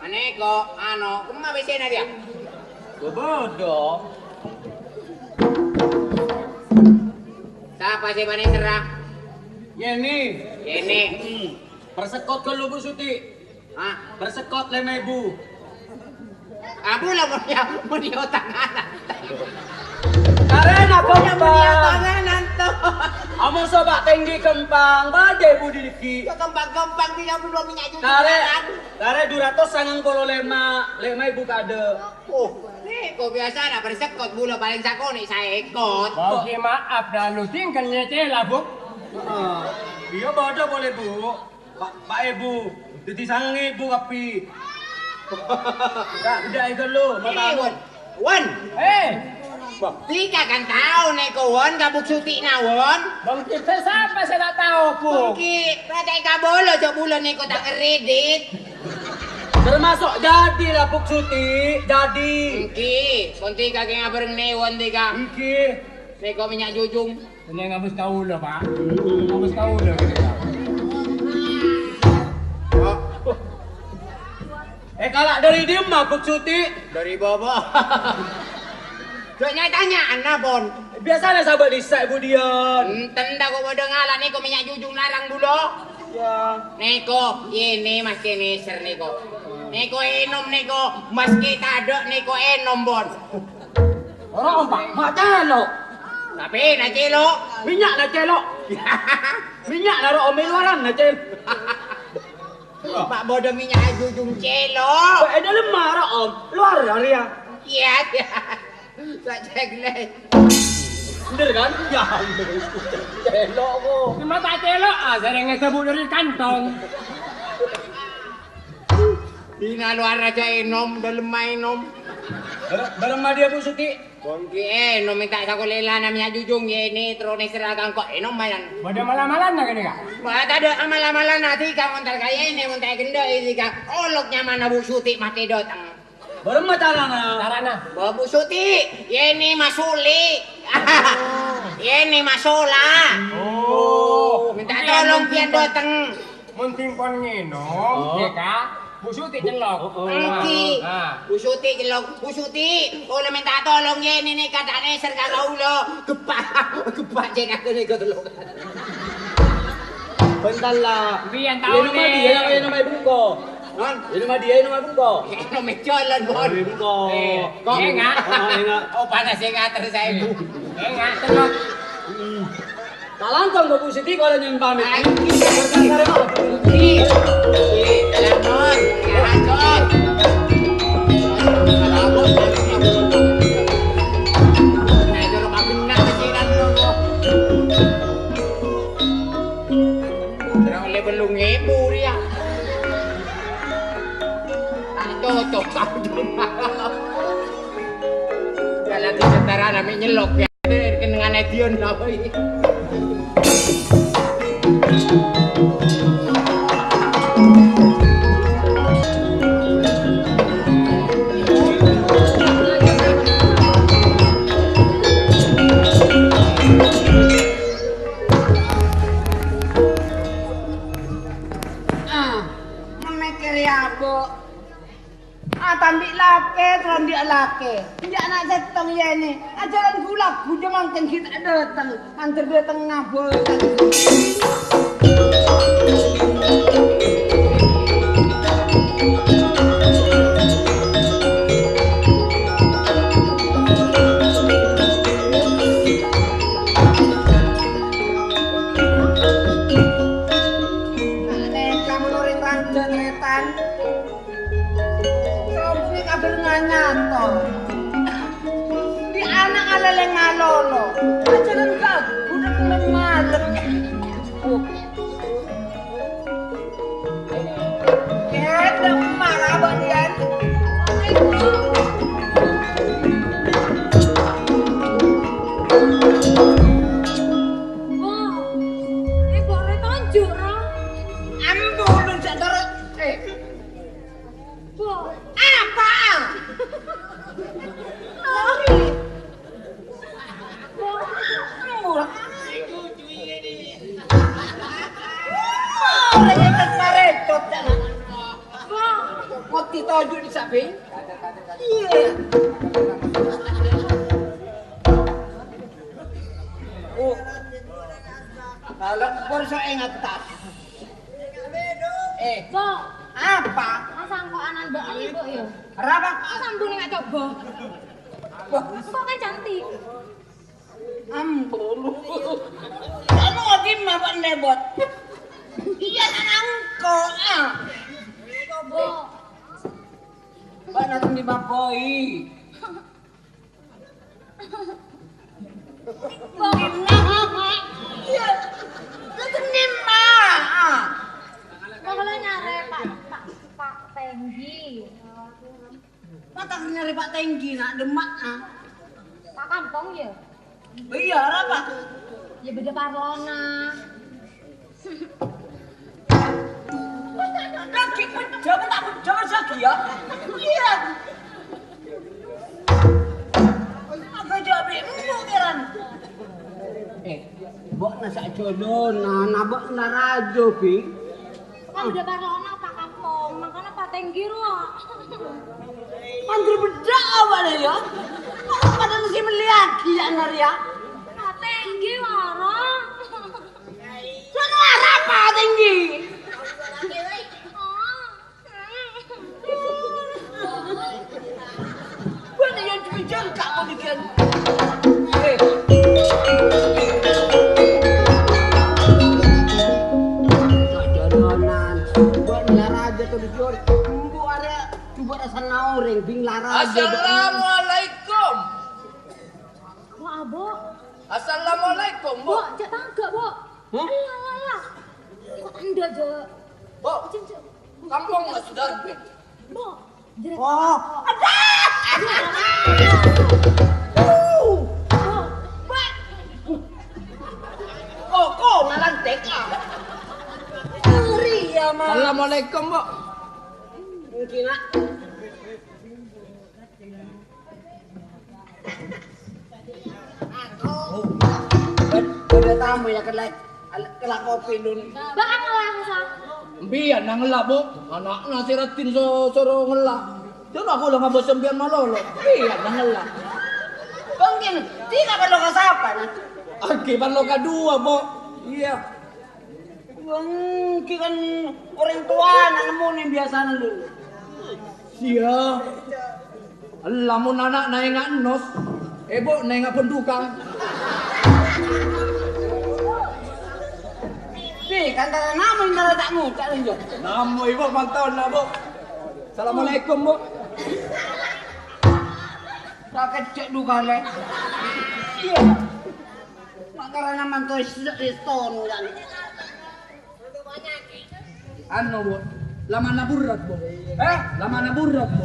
Anèko, ano, kemma pèssèna dhiyâ? Bobodo. Sapa sè bânnè serra? Yeni. Yeni. Hmm. Persekot ghâllu, Bu' Suti. Hah? Persekot lèma èbu. Abu lah, mon ya, mon ya otangan. Karena Mon ya, mon ya gampang. Otangan, anto. Amoso, Pak, Tèngghi gampang. Bâdâ, Bu, Diki. Ya, gampang-gampang, tidak perlu minyak cuci tangan. Karè dhu ratos sangang polo lèma, lèma èbu kadâ'. Oh, nèko biasana persekot bulâ palèng sakonè' saèkot. Bângkè maaf, dah lu singkan nyècèla, Bu. Heeh. Iyâ, bâdâ polè, Bu. Pa', pa' èbu. Dhâddhi sangang èbu kabbhi. Ka', dhâ' èghâllu, Ini, matanong. Wan. Wan. Eh. Dhika kan tao nèko, Won, ka Bu' Suti'na, Won. Bângkè sapa sè ta' tao, Bu? Bângkè, pètè kabâlâ jhâ' bulâ nèko ta' ngredit. Termasuk jadi lah, Bu' Suti, jadi. Èngghi, kon dhika kèng abhâreng nèwon dhika. Èngghi. Nèko mènnya' jhujhung. Ini ngabus kaula, Pak. Ngabus kaula, gitu, Pak. Eh, kala' dhâri dimma, Bu' Suti? Dhâri bâbâ. Jhâ' nya-tanya'an, Bon. Biasana sabâ' dissa', Bu, Dian. Enten ta' kok padâ ngala' nèko mènnya' jhujhung larang bulâ. Ya. Nèko, yènè mas kènèser nèko. Nèko ènom nèko, maskè tadâ' nèko ènom, Bon. Ora, Om, Pak, ma' cèlo'. Tapè na cèlo'. Mènnya' na cèlo'. Mènnya' na ro, Om, è lowaran na cèlo'. Ma' bâdâ mènnya' jhujhung cèlo'. Kok è dâlemma ro, Om? Lowar arèya. Iyâ, iyâ. Sacek, Le. Bener, kan? Ya ampun. Celok, kok. Cuma tak celok, ah, sering ngesebu dari kantong. Dina luar aja enom, dalemma enom. Bar-, bareng ma' dia, Bu Suti? Bongki enom minta sakolelana mia jujung, ya ini terus nih seragam kok enom mayan. Pada malam-malam nak ini, Kak? Wah, tak ada malam-malam nanti, Kak, montar kaya ini, montar gendok ini, Kak. Olok nyaman Bu Suti mati doteng. Bareng ma' carana? Carana? Bawa Bu Suti, ya ini Mas Suli. Ya ini Mas Sola. Oh. Minta tolong pian doteng. Mun sing pon ngenom, Oh. ya, Kak? Bu Suti celok. Oh, oh. Engki. Ah. Bu Suti celok. Bu Suti, kaula minta tolong, ya, ini nih, kadang neser ka kaula. Gepak, gepak, cek aku nih, kaula. Bentar lah. Pian tahu Ini mah nih. dia, ini mah ibu kok. Non? Ini mah dia, ini mah ibu kok. Ini mah jalan, Bon. Ibu kok. Eh, kok? Enggak. Oh, enggak. Oh, panas enggak terus saya, Bu. Enggak, celok. Hmm. Kalangkong, Bu Siti, kalau nyumbang nih. Ayo, kita bertengkar, Bang. Iki. Iki, telepon. Ya, Cok. Nah, itu rumah benar, kecilan, Bro. Kira oleh belum ngebu, dia. Tak cocok, tak cocok. Kalau di setara namanya nyelok, ya. Kenangan edion apa ini? Ah, memikir ya, Bu. Ah, tambi' lake, tambi' lake. Enja' na' settong, ya, ini. Ajaran gula, gula mangken kita dateng. Antar dateng ngabul. Nah, nek kamu nuring ranjang, Retan. Sombongnge kabher nganyato. Di ana' aleleng alolo. Ajaran ka budek malem. Keda marah badian. Wah, eh, bore tonjuk, Ro. Ampun, jak terus. Eh. Bo. Apa? Lori. Bo. Murah. Orang yang terparecot, ya. Bo. Ngerti tojok di samping? Iya. Oh. Kalau pun saya ingat tas. Eh. Bo. Apa? Masa engko' anan ba'an, Bu, ya? Arapa? Masa ambune nggak coba? Wah. Engko' kan cantik. Ampun. Kamu lagi mapan lebot. Iya, anak engko', ah. Coba. Mbak, nanti di Maboi. Iya. Lu seni, Mak. Ah. Kok lo nyare Pak, Pak, Pak Tenggi? Patang nyare Pak Tenggi, nak, demak, ah. Pak Kampung, ya? Iya, arapa? Ya, beda parlona. Lagi pejabat, tak pejabat lagi ya? Iya. Apa jadi embu, Kiran? Eh, mbok na sak jolonan, mbok na rajo, Bi. Kan beda parlona, Pak Kampung, makanya Pak Tenggi, ro. Kan bedak apa ya? Kalau pada mesti melihat, gila, Nar, ya? Pak Tenggi, waro. Suara apa tinggi? Bukan yang demikian, Kak, mau bikin. Eh. Jalanan, bukan lara aja tuh, Jor. Embu area coba rasa ngoreng, bing lara aja. Assalamualaikum. Bo'. Assalamualaikum, Bo'. Bo', jhâ' tangghâ, Bo'. Hah? Ella, ella, ella. Kok tandhâ, jhâ'? Bo'. Jhâ', jhâ'. Kampong nggak sudah, Bo'. Bo'. Jhâ'. Oh. Aduh! Bo'. Bo'. Kok, kok, ngalantek, ah. Ngeri, ya, Mas. Assalamualaikum, Bo'. Mungkin, nak. Bâ-, bâdâ tamu ya, kella, kella kopi, Dun. Bâ'na ngella, Sa. Empiyan nang ngella, Bu. Ana'na sè raddhin so-, soro ngella. Dâna kaulâ ngabâs empiyan malolo. Empiyan nang ngella. Mungkin, tidak perlu ke sapa, nah. Aghi parlo kadhuwâ, Bu. Iyâ. Wong, ki kan orèng towana nemmonè biyasana, Lur. Sia. Ella, mon ana'na enga' ennos, èbuna enga' bhândhukang. Pi, kantara namo entara ta' ngoca', Lur, jâ? Namo, Ibu, mantona, Bu. Assalamualaikum, Bu. Sakejjhâ' dhu kalè. Iyâ. Makarana manto is-, iston, kan. Anu, Bu. Lamana burrak, Bu. Hah? Lamana burrak, Bu.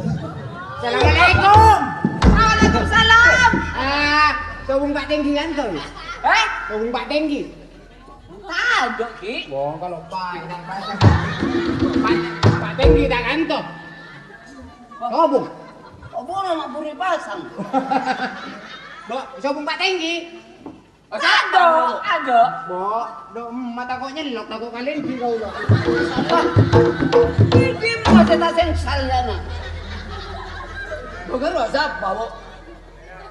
Assalamualaikum. Waalaikumsalam. Ah, sobung Pak Tenggi, kan, to? Hah? Sobung Pak Tenggi. Tadâ', Ki. Wong, kalau Pak, Pak, Pak Tenggi tak kanto. Sobung. Sobung nama puri pasang. Bu, sobung Pak Tenggi. Aduh, aduh. Bo, dok, emak tako' nyellok, tako' kalèndhi kaulâ. Iki mau cerita sing salana. Bukan lo sapa, Bu?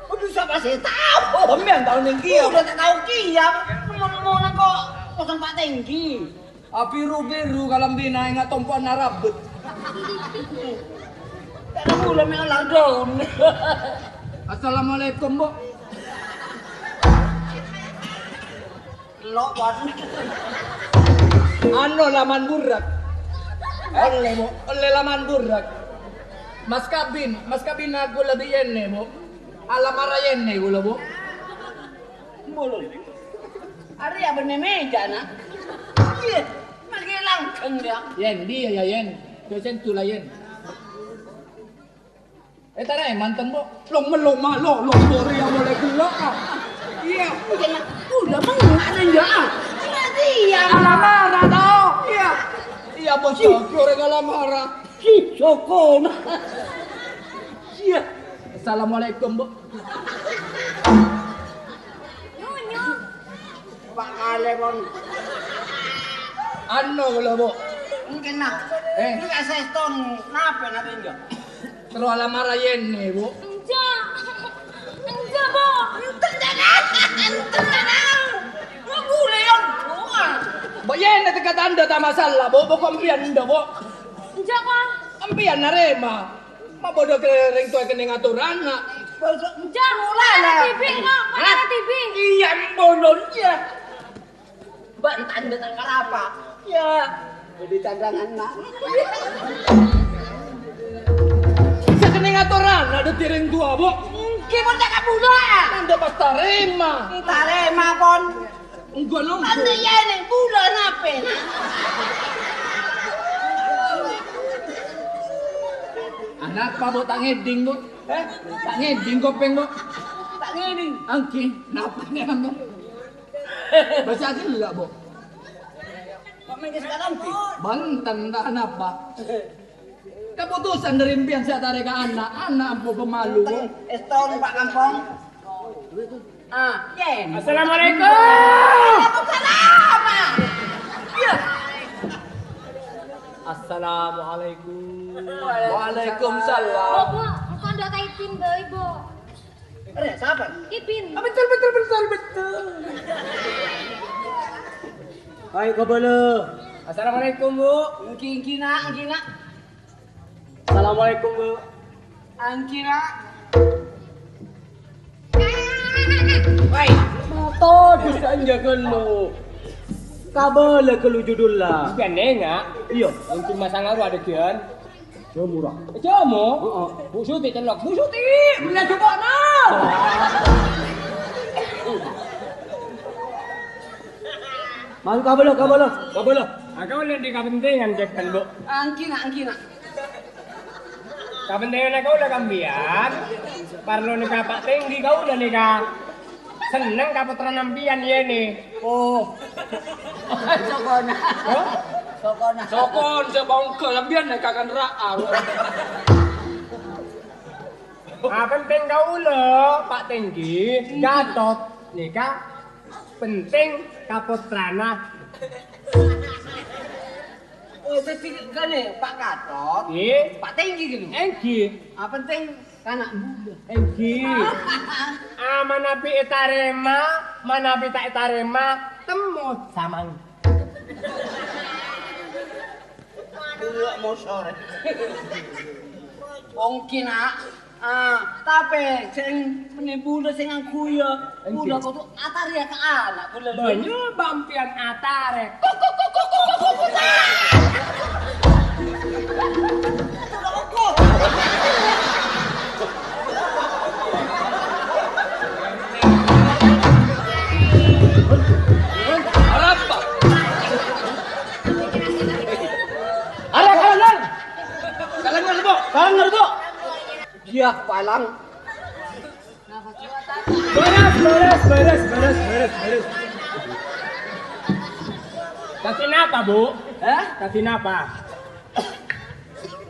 Aduh, sapa sih tahu? Pemian tahun yang kia. Udah tak tahu kia. Mau-mau kok kosong Pak Tenggi. Abiru-biru kalambhina enga' tompo'na rabbet. Karena mula me' olar daun. Assalamualaikum, Bu. Lo, Wan. Anu, laman burrak. Olle, Bu. Olle laman burrak. Mas kabin, mas kabin aku lebih yenne, Bu. Alamara yenne, Bu, lo, Bu. Bulun. Arèya bânnè mèjana. Iyâ, mangkè langghâng, yâ. Yen, iyâ, yâ, Yen. Dosen tula, Yen. Eh, tarè, manten, Bu. Long melong malo, long bore yang mulai gelok, ah. Iyâ. Udah, udah mengarang, yâ. Iyâ, iyâ. Alamara, tau. Iyâ. Iyâ, bos, iyâ. Goreng alamara. Si, sokona. Iyâ. Assalamualaikum, Bu. Pak Kalè, pon. Anu, lho, Bu. Mungkin, nah. Eh. Ini kayak seston, kenapa nanti enggak? Terus alamara yenne, Bu. Enjâ'. Enjâ', Bu. Enten, jangan. Enten, jangan. Nggak boleh, yang tua. Bu, yenne teka tanda tak masalah, Bu. Pokok empiyan enggak, Bu. Enjâ', Pak. Empiyan narèma. Ma' bâdâ kè rèng towa kennèng atoranna. Jâ', mulana. P P, kok. Hah? P P. Iyâ, embonon, iyâ. Bân tandhâ tangkal apa? Iyâ. Bâdâ candanganna. Sè kennèng atoranna dhâddhi rèng towa, Bu. Èngghi, mon cakap bulâ. Tandhâ pas tarèma. Tarèma, pon. Enggak, no. Ante ya ini bulan apa, nah? Anapa, Bu, ta' ngèdhing, Bu? Eh? Ta' ngèdhing kopèng, Bu? Ta' ngèdhing. Anggi, napa nih, Bu? Bâsa ghellâ', Bu. Kok mèngkè sekarang, Bi? Bhunten, ta' napa. Keputusan dhâri empèyan sè atarèka ana', ana' ambu pemalu. Èstong, Pak Kampong. Ah, iyâ. Assalamualaikum. Waalaikumsalam, Pak. Iyâ. Assalamualaikum. Waalaikumsalam. Bu, Bu, engko' ndâ' ta' Ipin bhâi, Bu. Rè, sapa? Ipin. Ah, betul, betul, betul, betul. Ayo, kabâlâ. Assalamualaikum, Bu. Èngghi, èngghi, Nak, èngghi, Nak. Assalamualaikum, Bu. Èngghi, Nak. Woi, moto bisa enjagan lo. Kabâlâ ghâllu judul la. Bukan nengak. Iyâ. Untuk masang aru ada gian. Jâ' mora. Jâ' mo? Heeh. Bu Suti celok. Bu Suti, beli jubah, no. Kabâlâ, kabâlâ, kabâlâ. Aku lagi kapentingan, Cep, kan, Bu? Angghi, na', angghi, na'. Kapentingan aku udah kambiyan. Parlo nèka Pak Tenggi kau udah nèka. Seneng ka pottrana sampèyan, iyâ, nè. Oh. Sokona. Hah? Sokona. Sokon, sè bongko, sampèyan nèka kan ra'a. Ah, penting kaulâ, Pak Tenggi, Gatot nèka penting ka pottrana. Oh, dhâddhi ghânè, Pak Gatot. Ngghi. Pak Tenggi ghâllu. Èngghi. Ah, penting ka ana' bulâ. Èngghi. Ah, manabi ètarèma, manabi ta' ètarèma, temmo samangkèn. Dua mosor. Ongkè, na'. Ah, tapè sè bânnè bulâ sè ngangghuy, bulâ kodhu atarèya ka ana' bulâ. Bânnya' bâmpèyan atarè. Arapa? Ara kalangan! Kalangan, Bu! Kalangan, Bu! Iyâ, palang. Bârâs, bârâs, bârâs, bârâs, bârâs, bârâs. Kadhi napa, Bu? Hah? Kadhi napa?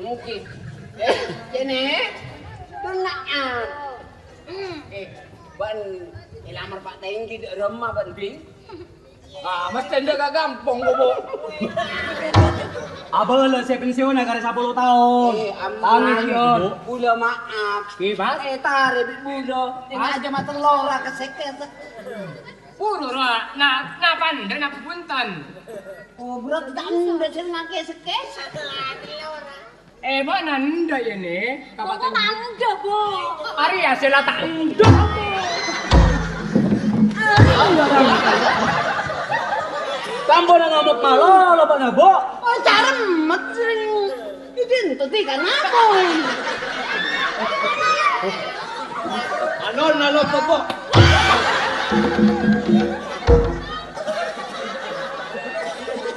Mungkin. Eh, kènè. Tuna'an. Eh, bân èlamar Pak Tenggi dâ' remma bân Bing? Ah, mestè endâ' ka kampong, Bu. Abâlâ sè pensionna karè sapolo taon. Eh, ampon. Tangis, yo. Bulâ maaf. Bebas. Eh, tarè bi' bulâ. Pas. Aja matellora kesek-kesek. Buru, Ra. Na-, napa endâ', napa bhunten? Oh, berarti ta' endâ' sè ngakè kesek-kesek. Eh, Bu, nandâ' yâ, nè? Kok ta' endâ', Bu? Arèya sè la ta' endâ', Bu. Sampon ngamot malolo, bâ'na, Bu. Oh, caremmet, sering. Idin tadi kan apa? Anu, nalo, Bu.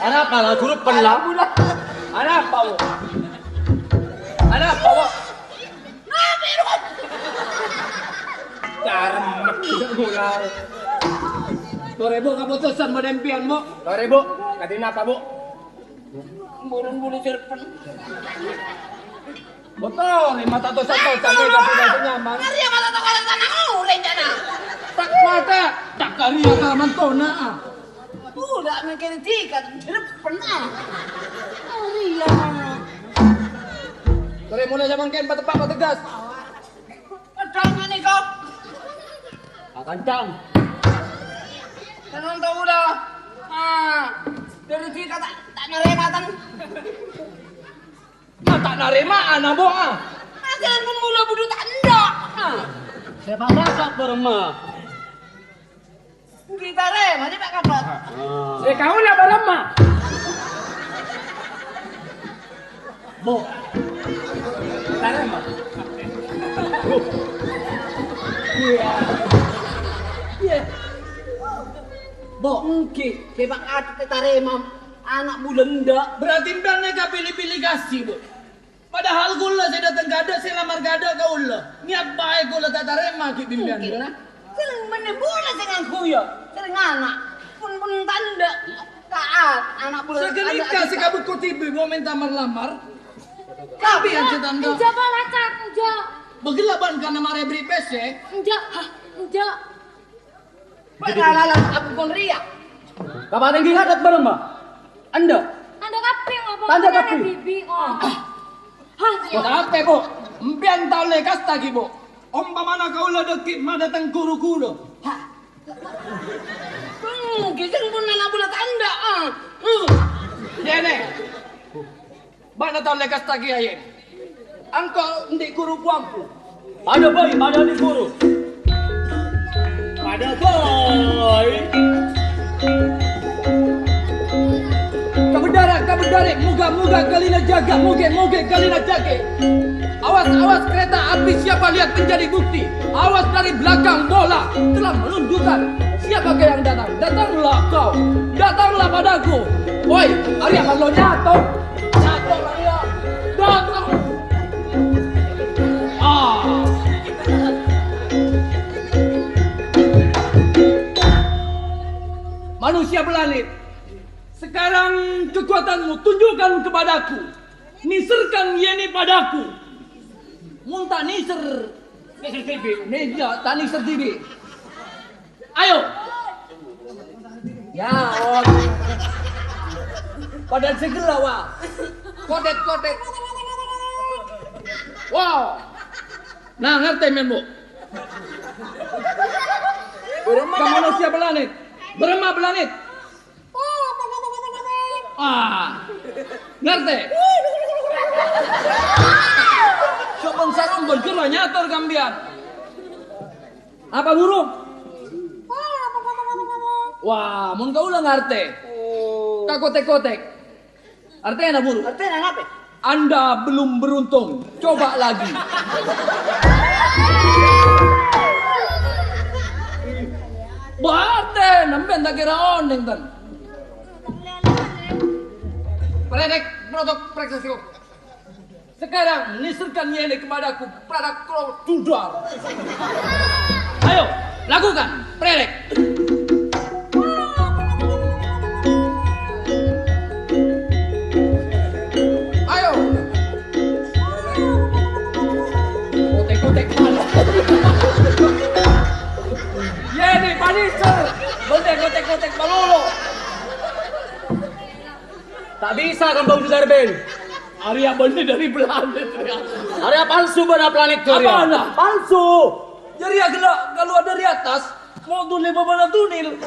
Arapa la, guru pella? Arapa, Bu? Arapa, Bu? Caremmet, Bu, mulai. Torè, Bu, kaputusan modèn pèyan, Bu. Torè, Bu. Kadhi napa, Bu? Burung bulu cerpen. Motor, mata tosa-tosa, nè, tapi bahasa nyaman. Karya mata tosa-tosa, nang orèng jana. Tak mata, tak karya ka mantona, ah. Udah mikir tiga, cerpen, ah. Karya. Karya mulai samangkèn, patepak, pategas. Pedang ini kok. Kancang. Tenang tau udah. Ah, dari tiga tak, tak narèma, Tan. Nah, ta' narèma, ana, Bu, ah. Ajaran pemula budhu ta' endâ'. Ah. Sè pa' masak bârâmma? Gitarè, mari Pak Kapot. Sè kaulâ bârâmma? Bu. Gitarè, Ma. Bu. Iyâ. Iyâ. Bu, èngghi, sè pa' ate tarèma. Ana' bulâ endâ'. Berarti sampèyan nèka pilih-pilih kasih, Bu. Padahal kaulâ sè dâteng kaadâ', sè lamar kaadâ' kaulâ. Niat bhâi kaulâ ta' tarèma ghi' bimbiyân. Mungkin, nah. Sèrèng bânnè bulâ sè ngangghuy, sèrèng ana'. Pon-pon ta' endâ'. Kaat, ana' bulâ. Saghâlika sè kabekko dhibi' mau mènta mar-lamar. Kabbhi, Anja, ta' endâ'. Enjâ', Pak Lacar, enjâ'. Bâgellâ bân kana marè bherri' pèssè. Enjâ', hah, enjâ'. Bâ'na lalan abukon rèya. Ka Pak Tenggi ngadhep bârâmma? Endâ'. Tandhâ kabbhi, apa? Tandhâ kabbhi. Bibi, oh. Hah? Kok tapè, Bu? Sampèyan ta' ollè kasta ghi', Bu. Ompamana kaulâ dâgghi' madâteng ru-ghuru. Hah? Hmm, ghâjâng pon ana' bulâ ta' endâ', ah. Hmm. Dene. Bâ'na ta' ollè kasta ghi' aèng. Engko' andi' ru-ghuru kuampu. Padâ bhâi, padâ andi' ru-ghuru. Padâ bhâi. Kabendhârâ, kabendhârâ, moghâ-moghâ kalina jâgâ, moghâ-moghâ kalina jâgâ. Awas, awas kereta api, siapa lihat menjadi bukti. Awas dari belakang bola telah menunjukkan siapakah yang datang. Datanglah kau, datanglah padaku. Woi, arèya parlo nyator. Nyator, arèya. Datang. Ah. Manusia planet, sekarang kekuatanmu tunjukkan kepadaku. Nèserkan yènè padaku. Mon ta' nèser. Nèser dhibi'. Nè-, iyâ, ta' nèser dhibi'. Ayo. Ya, on. Padâ sè ghellâ', wa. Kotet, kotet. Wow. Nah, ngartè, men, Bu. Ka manusia planet. Bârâmma planet? Ah, ngartè? Sobung-sarumbun juru nyator ka sampèyan. Apa, Guru? Wah, mon kaulâ ngartè. Ka kotek-kotek. Artèna, Guru? Artèna napa? Anda belum beruntung. Coba lagi. Bâten, sampèyan ta' kèra onèng, ten. Predek, produk, preksesku. Sekarang, nèserkan yènè kepadaku, produk kro dudar. Ayo, lakukan, predek. Ayo. Kotek-kotek. Yènè, paniser. Bânnè kotek-kotek malolo. Ta' bisa kambang dudar, Ben. Arèya bânnè dâri planet, ya. Arèya palsu bânnè planet, arèya. Apana? Palsu. Jârèya ghellâ' kalowar dâri attas, mau tulè bâbâna tunil.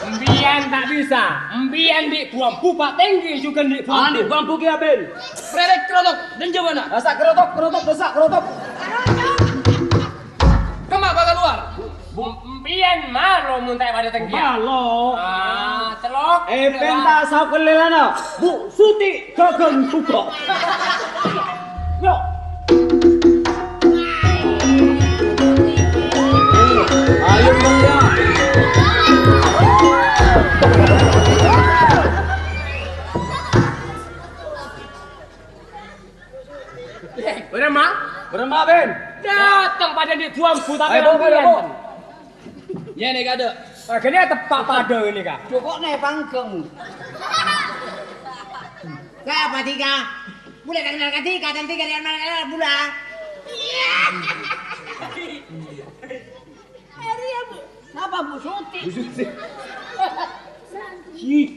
Empèyan ta' bisa. Empèyan bi' bambu pa' tèngghi jhughân bi' bambu. Andi' bambu kèya, Ben. Predek kerotok, dan jabana. Dasa' kerotok, kerotok, dasa' kerotok. Kemma bâ' kalowar? Bu, empèyan malo mon ta' padâ tèngghi. Malo. Ah, celok. Eh, penta sakelelana. Bu Suti gagang buka. Yo. Ayo, Bang, ya. Bârâmma? Bârâmma, Ben? Dâteng padâ andi' duwâ embu, tapè ayo, Bu, ayo, Bu. Yènè, kadâ'. Pagâna teppa' padâ ini, Ka'. Jhuko' nè panggung. Ka apa, Dika? Bulâ ta' kennal ka Dika, dan Dika dari mana bulâ? Iya. Hari ya, Bu. Apa, Bu Suti? Bu Suti. Ih.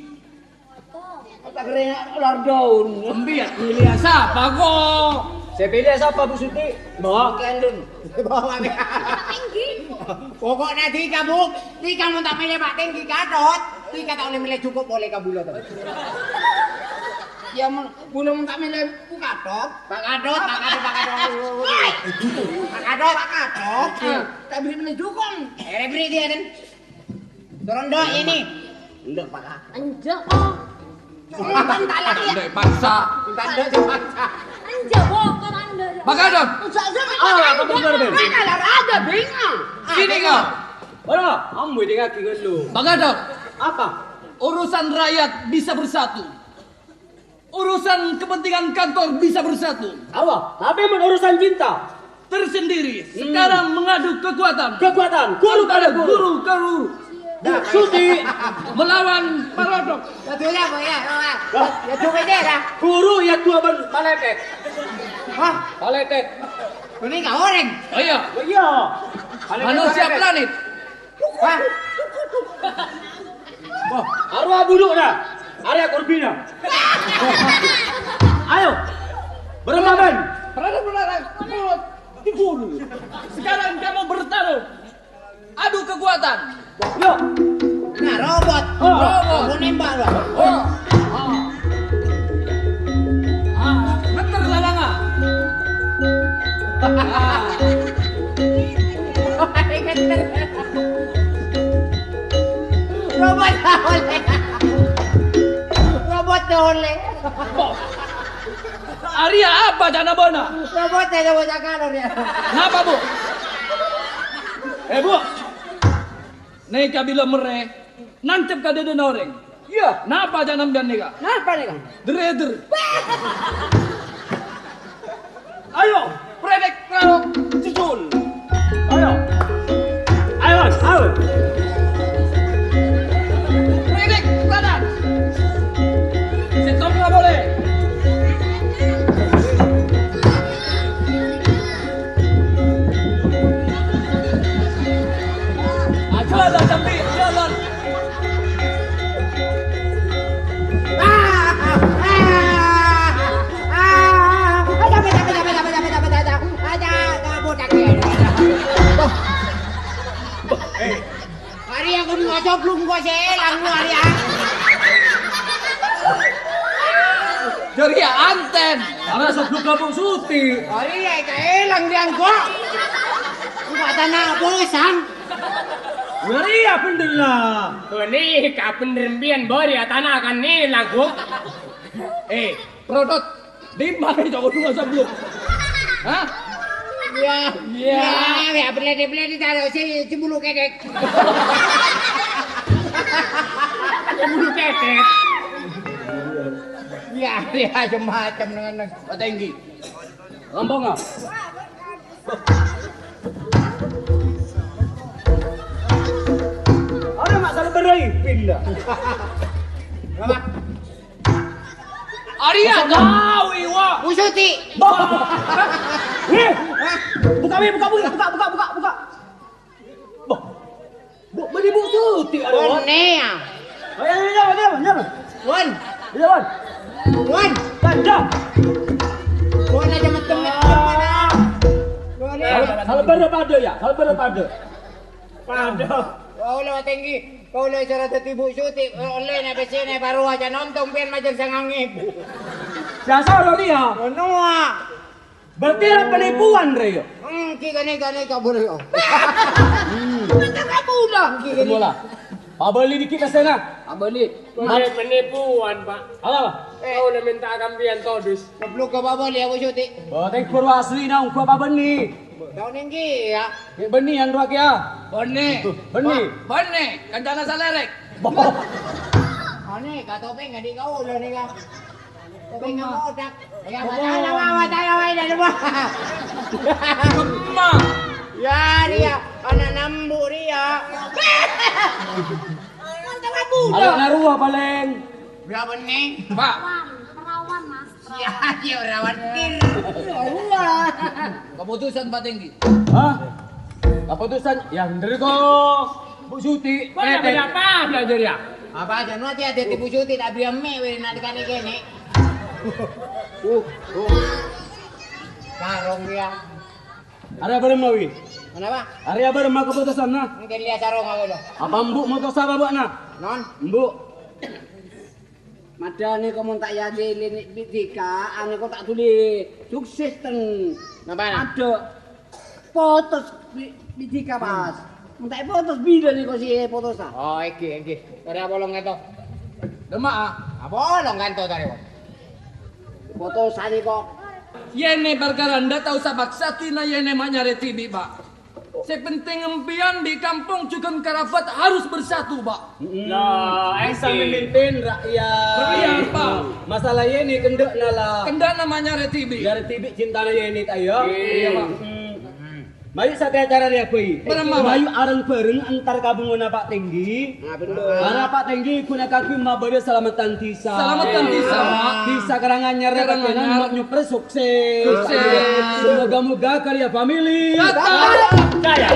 Otak rèya ular daun. Embi' ya, pilih sapa kok? Sè pilih sapa, Bu Suti? Bawa kendun. Bawa kendun. Tinggi. Pokoknya Dika, Bu. Dika mon ta' mèlè Pak Tèngghi Katot. Dika ta' ollè mèlè jhuko' polè ka bulâ, to. Ya, mon, bulâ mon ta' mèlè Bu Katot. Pak Katot, Pak Katot, Pak Katot. Pak Katot, Pak Katot. Ah. Ta' bâri' mèlè jhuko'. Èrè bâri' dia, Den. Turun, Dok, ini. Enggak, Pak. Enggak, kok. Enggak, paksa. Enggak, paksa. Enggak, kok, enggak. Pak Gadot. Enggak, enggak, enggak. Mana lah, ada, bingung. Sini, kau. Mana? Ambo ini kaki ngeluh. Pak Gadot. Apa? Urusan rakyat bisa bersatu. Urusan kepentingan kantor bisa bersatu. Apa? Tapi men urusan cinta. Tersendiri. Hmm. Sekarang mengadu kekuatan. Kekuatan. Guru pada guru. Guru ke guru. Dah. Suti. Melawan Pak Rodok. Aduh, ya, Bu, ya, ya, ya. Wah. Ya, coba deh, dah. Guru ya dua ban paletet. Hah? Paletet. Ini nggak orang. Oh, iya. Oh, iya. Paletet, manusia paletet. Planet. Hah? Wah, arowa bulu' na. Arèya korbina. Ayo. Berembaban. Berada-berada. Mulut. Digulung. Sekarang kamu bertarung. Adu kekuatan. Yuk. Nah, robot. Oh. Robot. Mau nembak, Bang. Oh. Ah. Ah, ngeter lalanga. Ah. Robot oleh. Robot oleh. Arèya apa ca'na bâ'na? Robot ya, robot akal, ya. Napa, Bu'? Eh, Bu'. Nèka bilâ merrè, nancep ka dâdâna orèng. Iyâ. Napa ca'na sampèyan nèka? Napa nèka? Dredder. Ayo, predek karo jujul. Ayo. Ayo, Mas, ayo. Predek kanan. Sèttong nggak boleh. Ayo, jalan, Jambi, jalan. Arèya kodhu ngocoblung kok sè èlang lu arèya. Jârèya antèn. Arèya sobluk kampung Suti. Arèya èlang rèya kok. Buka tanah bosan. Jârèya bhender la. Bânnè ka bhender mbiyan bâriyâ tana kan èlang, Bu'. Eh, Prodot, dimma rè cowok dua sebelum? Hah? Iyâ. Iyâ. Iyâ, iyâ, pelede-pelede taruh si, si bulu kedek. Si bulu kedek. Iyâ, iyâ, macem-macem dengan Pak Tenggi. Lambung, ah. Ada mak salah berai, pindah. Apa? Arèya gawe, wa. Bu Suti. Bah. Eh, buka, Wi, buka, buka, buka, buka, buka, buka. Bah. Bu, bânnè Bu Suti, arèya, Wan. Bânnè, ya. Ayo, ayo, ayo, ayo, ayo. Wan. Iya, Wan. Wan. Kan, dah. Wan aja metem-metem, mana? Wan, ya. Kalau, kalau bener pada, ya, kalau bener pada. Padha. Kaula Tenggi, kaula soro dadi Bu Suti, ollèna pèssèna parowa ca' nontong pèn majâr sangang èbu. Dasar lo dia. Ngono, ah. Berarti ada penipuan, Rè, ya? Ènggi kene, kene kabur, ya. Kita kabur, lah. Ènggi kene. Semula. Pabâli dikit pèssèna. Pabâli. Bukan penipuan, Pak. Apa, Pak? Eh. Kaula minta kambiyan todus. Goblok apa boleh aku syuting? Oh, teng guru asli nang gua apa bânnè? Tahun ini ya. Bânnè yang dua kia. Bânnè. Bânnè. Pak, bânnè. Kancana salerek. Aneh, kata topeng nggak dikau udah nih, Kang. Topeng nggak mau otak. Ya, matanya, Pak, matanya, Pak, ini, Pak. Gemma. Ya, dia. Anak nambu dia. Anak nambu. Anak naruh apa, Leng? Berapa nih? Pak. Perawan, perawan, Mas. Iya, iya, ora khawatir. Ya Allah. Keputusan Pak Tenggi. Hah? Keputusan yang dari kok Bu Suti. Kok ada apa belajar ya? Apa aja nanti ada di Bu Suti tak biar me weh nak kene kene. Uh, uh. Karong ya. Arè bârâmma, Wi? Kenapa? Arè bârâmma keputusanna? Mungkin lihat sarong aku loh. Apa embu' motosa apa bâ'na? Non. Embu'. Madâ nèko mon ta' èadili bi' dhika, anèko ta' dhuli sukses ten. Napa? Adâ' potos bi', bi' dhika pas. Mon ta' èpotos bilâ nèko sè èpotosa? Oh, èngghi, èngghi. Arè apolong kanto. Dema, ah. Apolong kanto tadi, Pak. Potosa nèko. Yene parkara ndak tao sapa satina yene ma' nyarè dhibi', Pak. Sè penting empiyan di kampung jhughân karabat harus bersatu, Pak. Lah, asal memimpin rakyat. Rakyat, Pak. Masalah ini kendâ'na la. Kendâ'na ma' nyarè dhibi'. Nyarè dhibi' cintana ini, ta' iyâ? Iya, Pak. Mayu satèya acara rèya, Boy. Bârâmma, Pak? Mayu areng-bhâreng entar ka bungona Pak Tenggi. Nah, bener. Karena Pak Tenggi ghuna kaghâbây mabâdâ salameddhân dhisa. Salameddhân dhisa, Pak. Dhisa Karanganyar, Karanganyar. Rèpètènan ma' nyoprè sukses. Sukses. Semoga-moga karya family. Tetap jaya.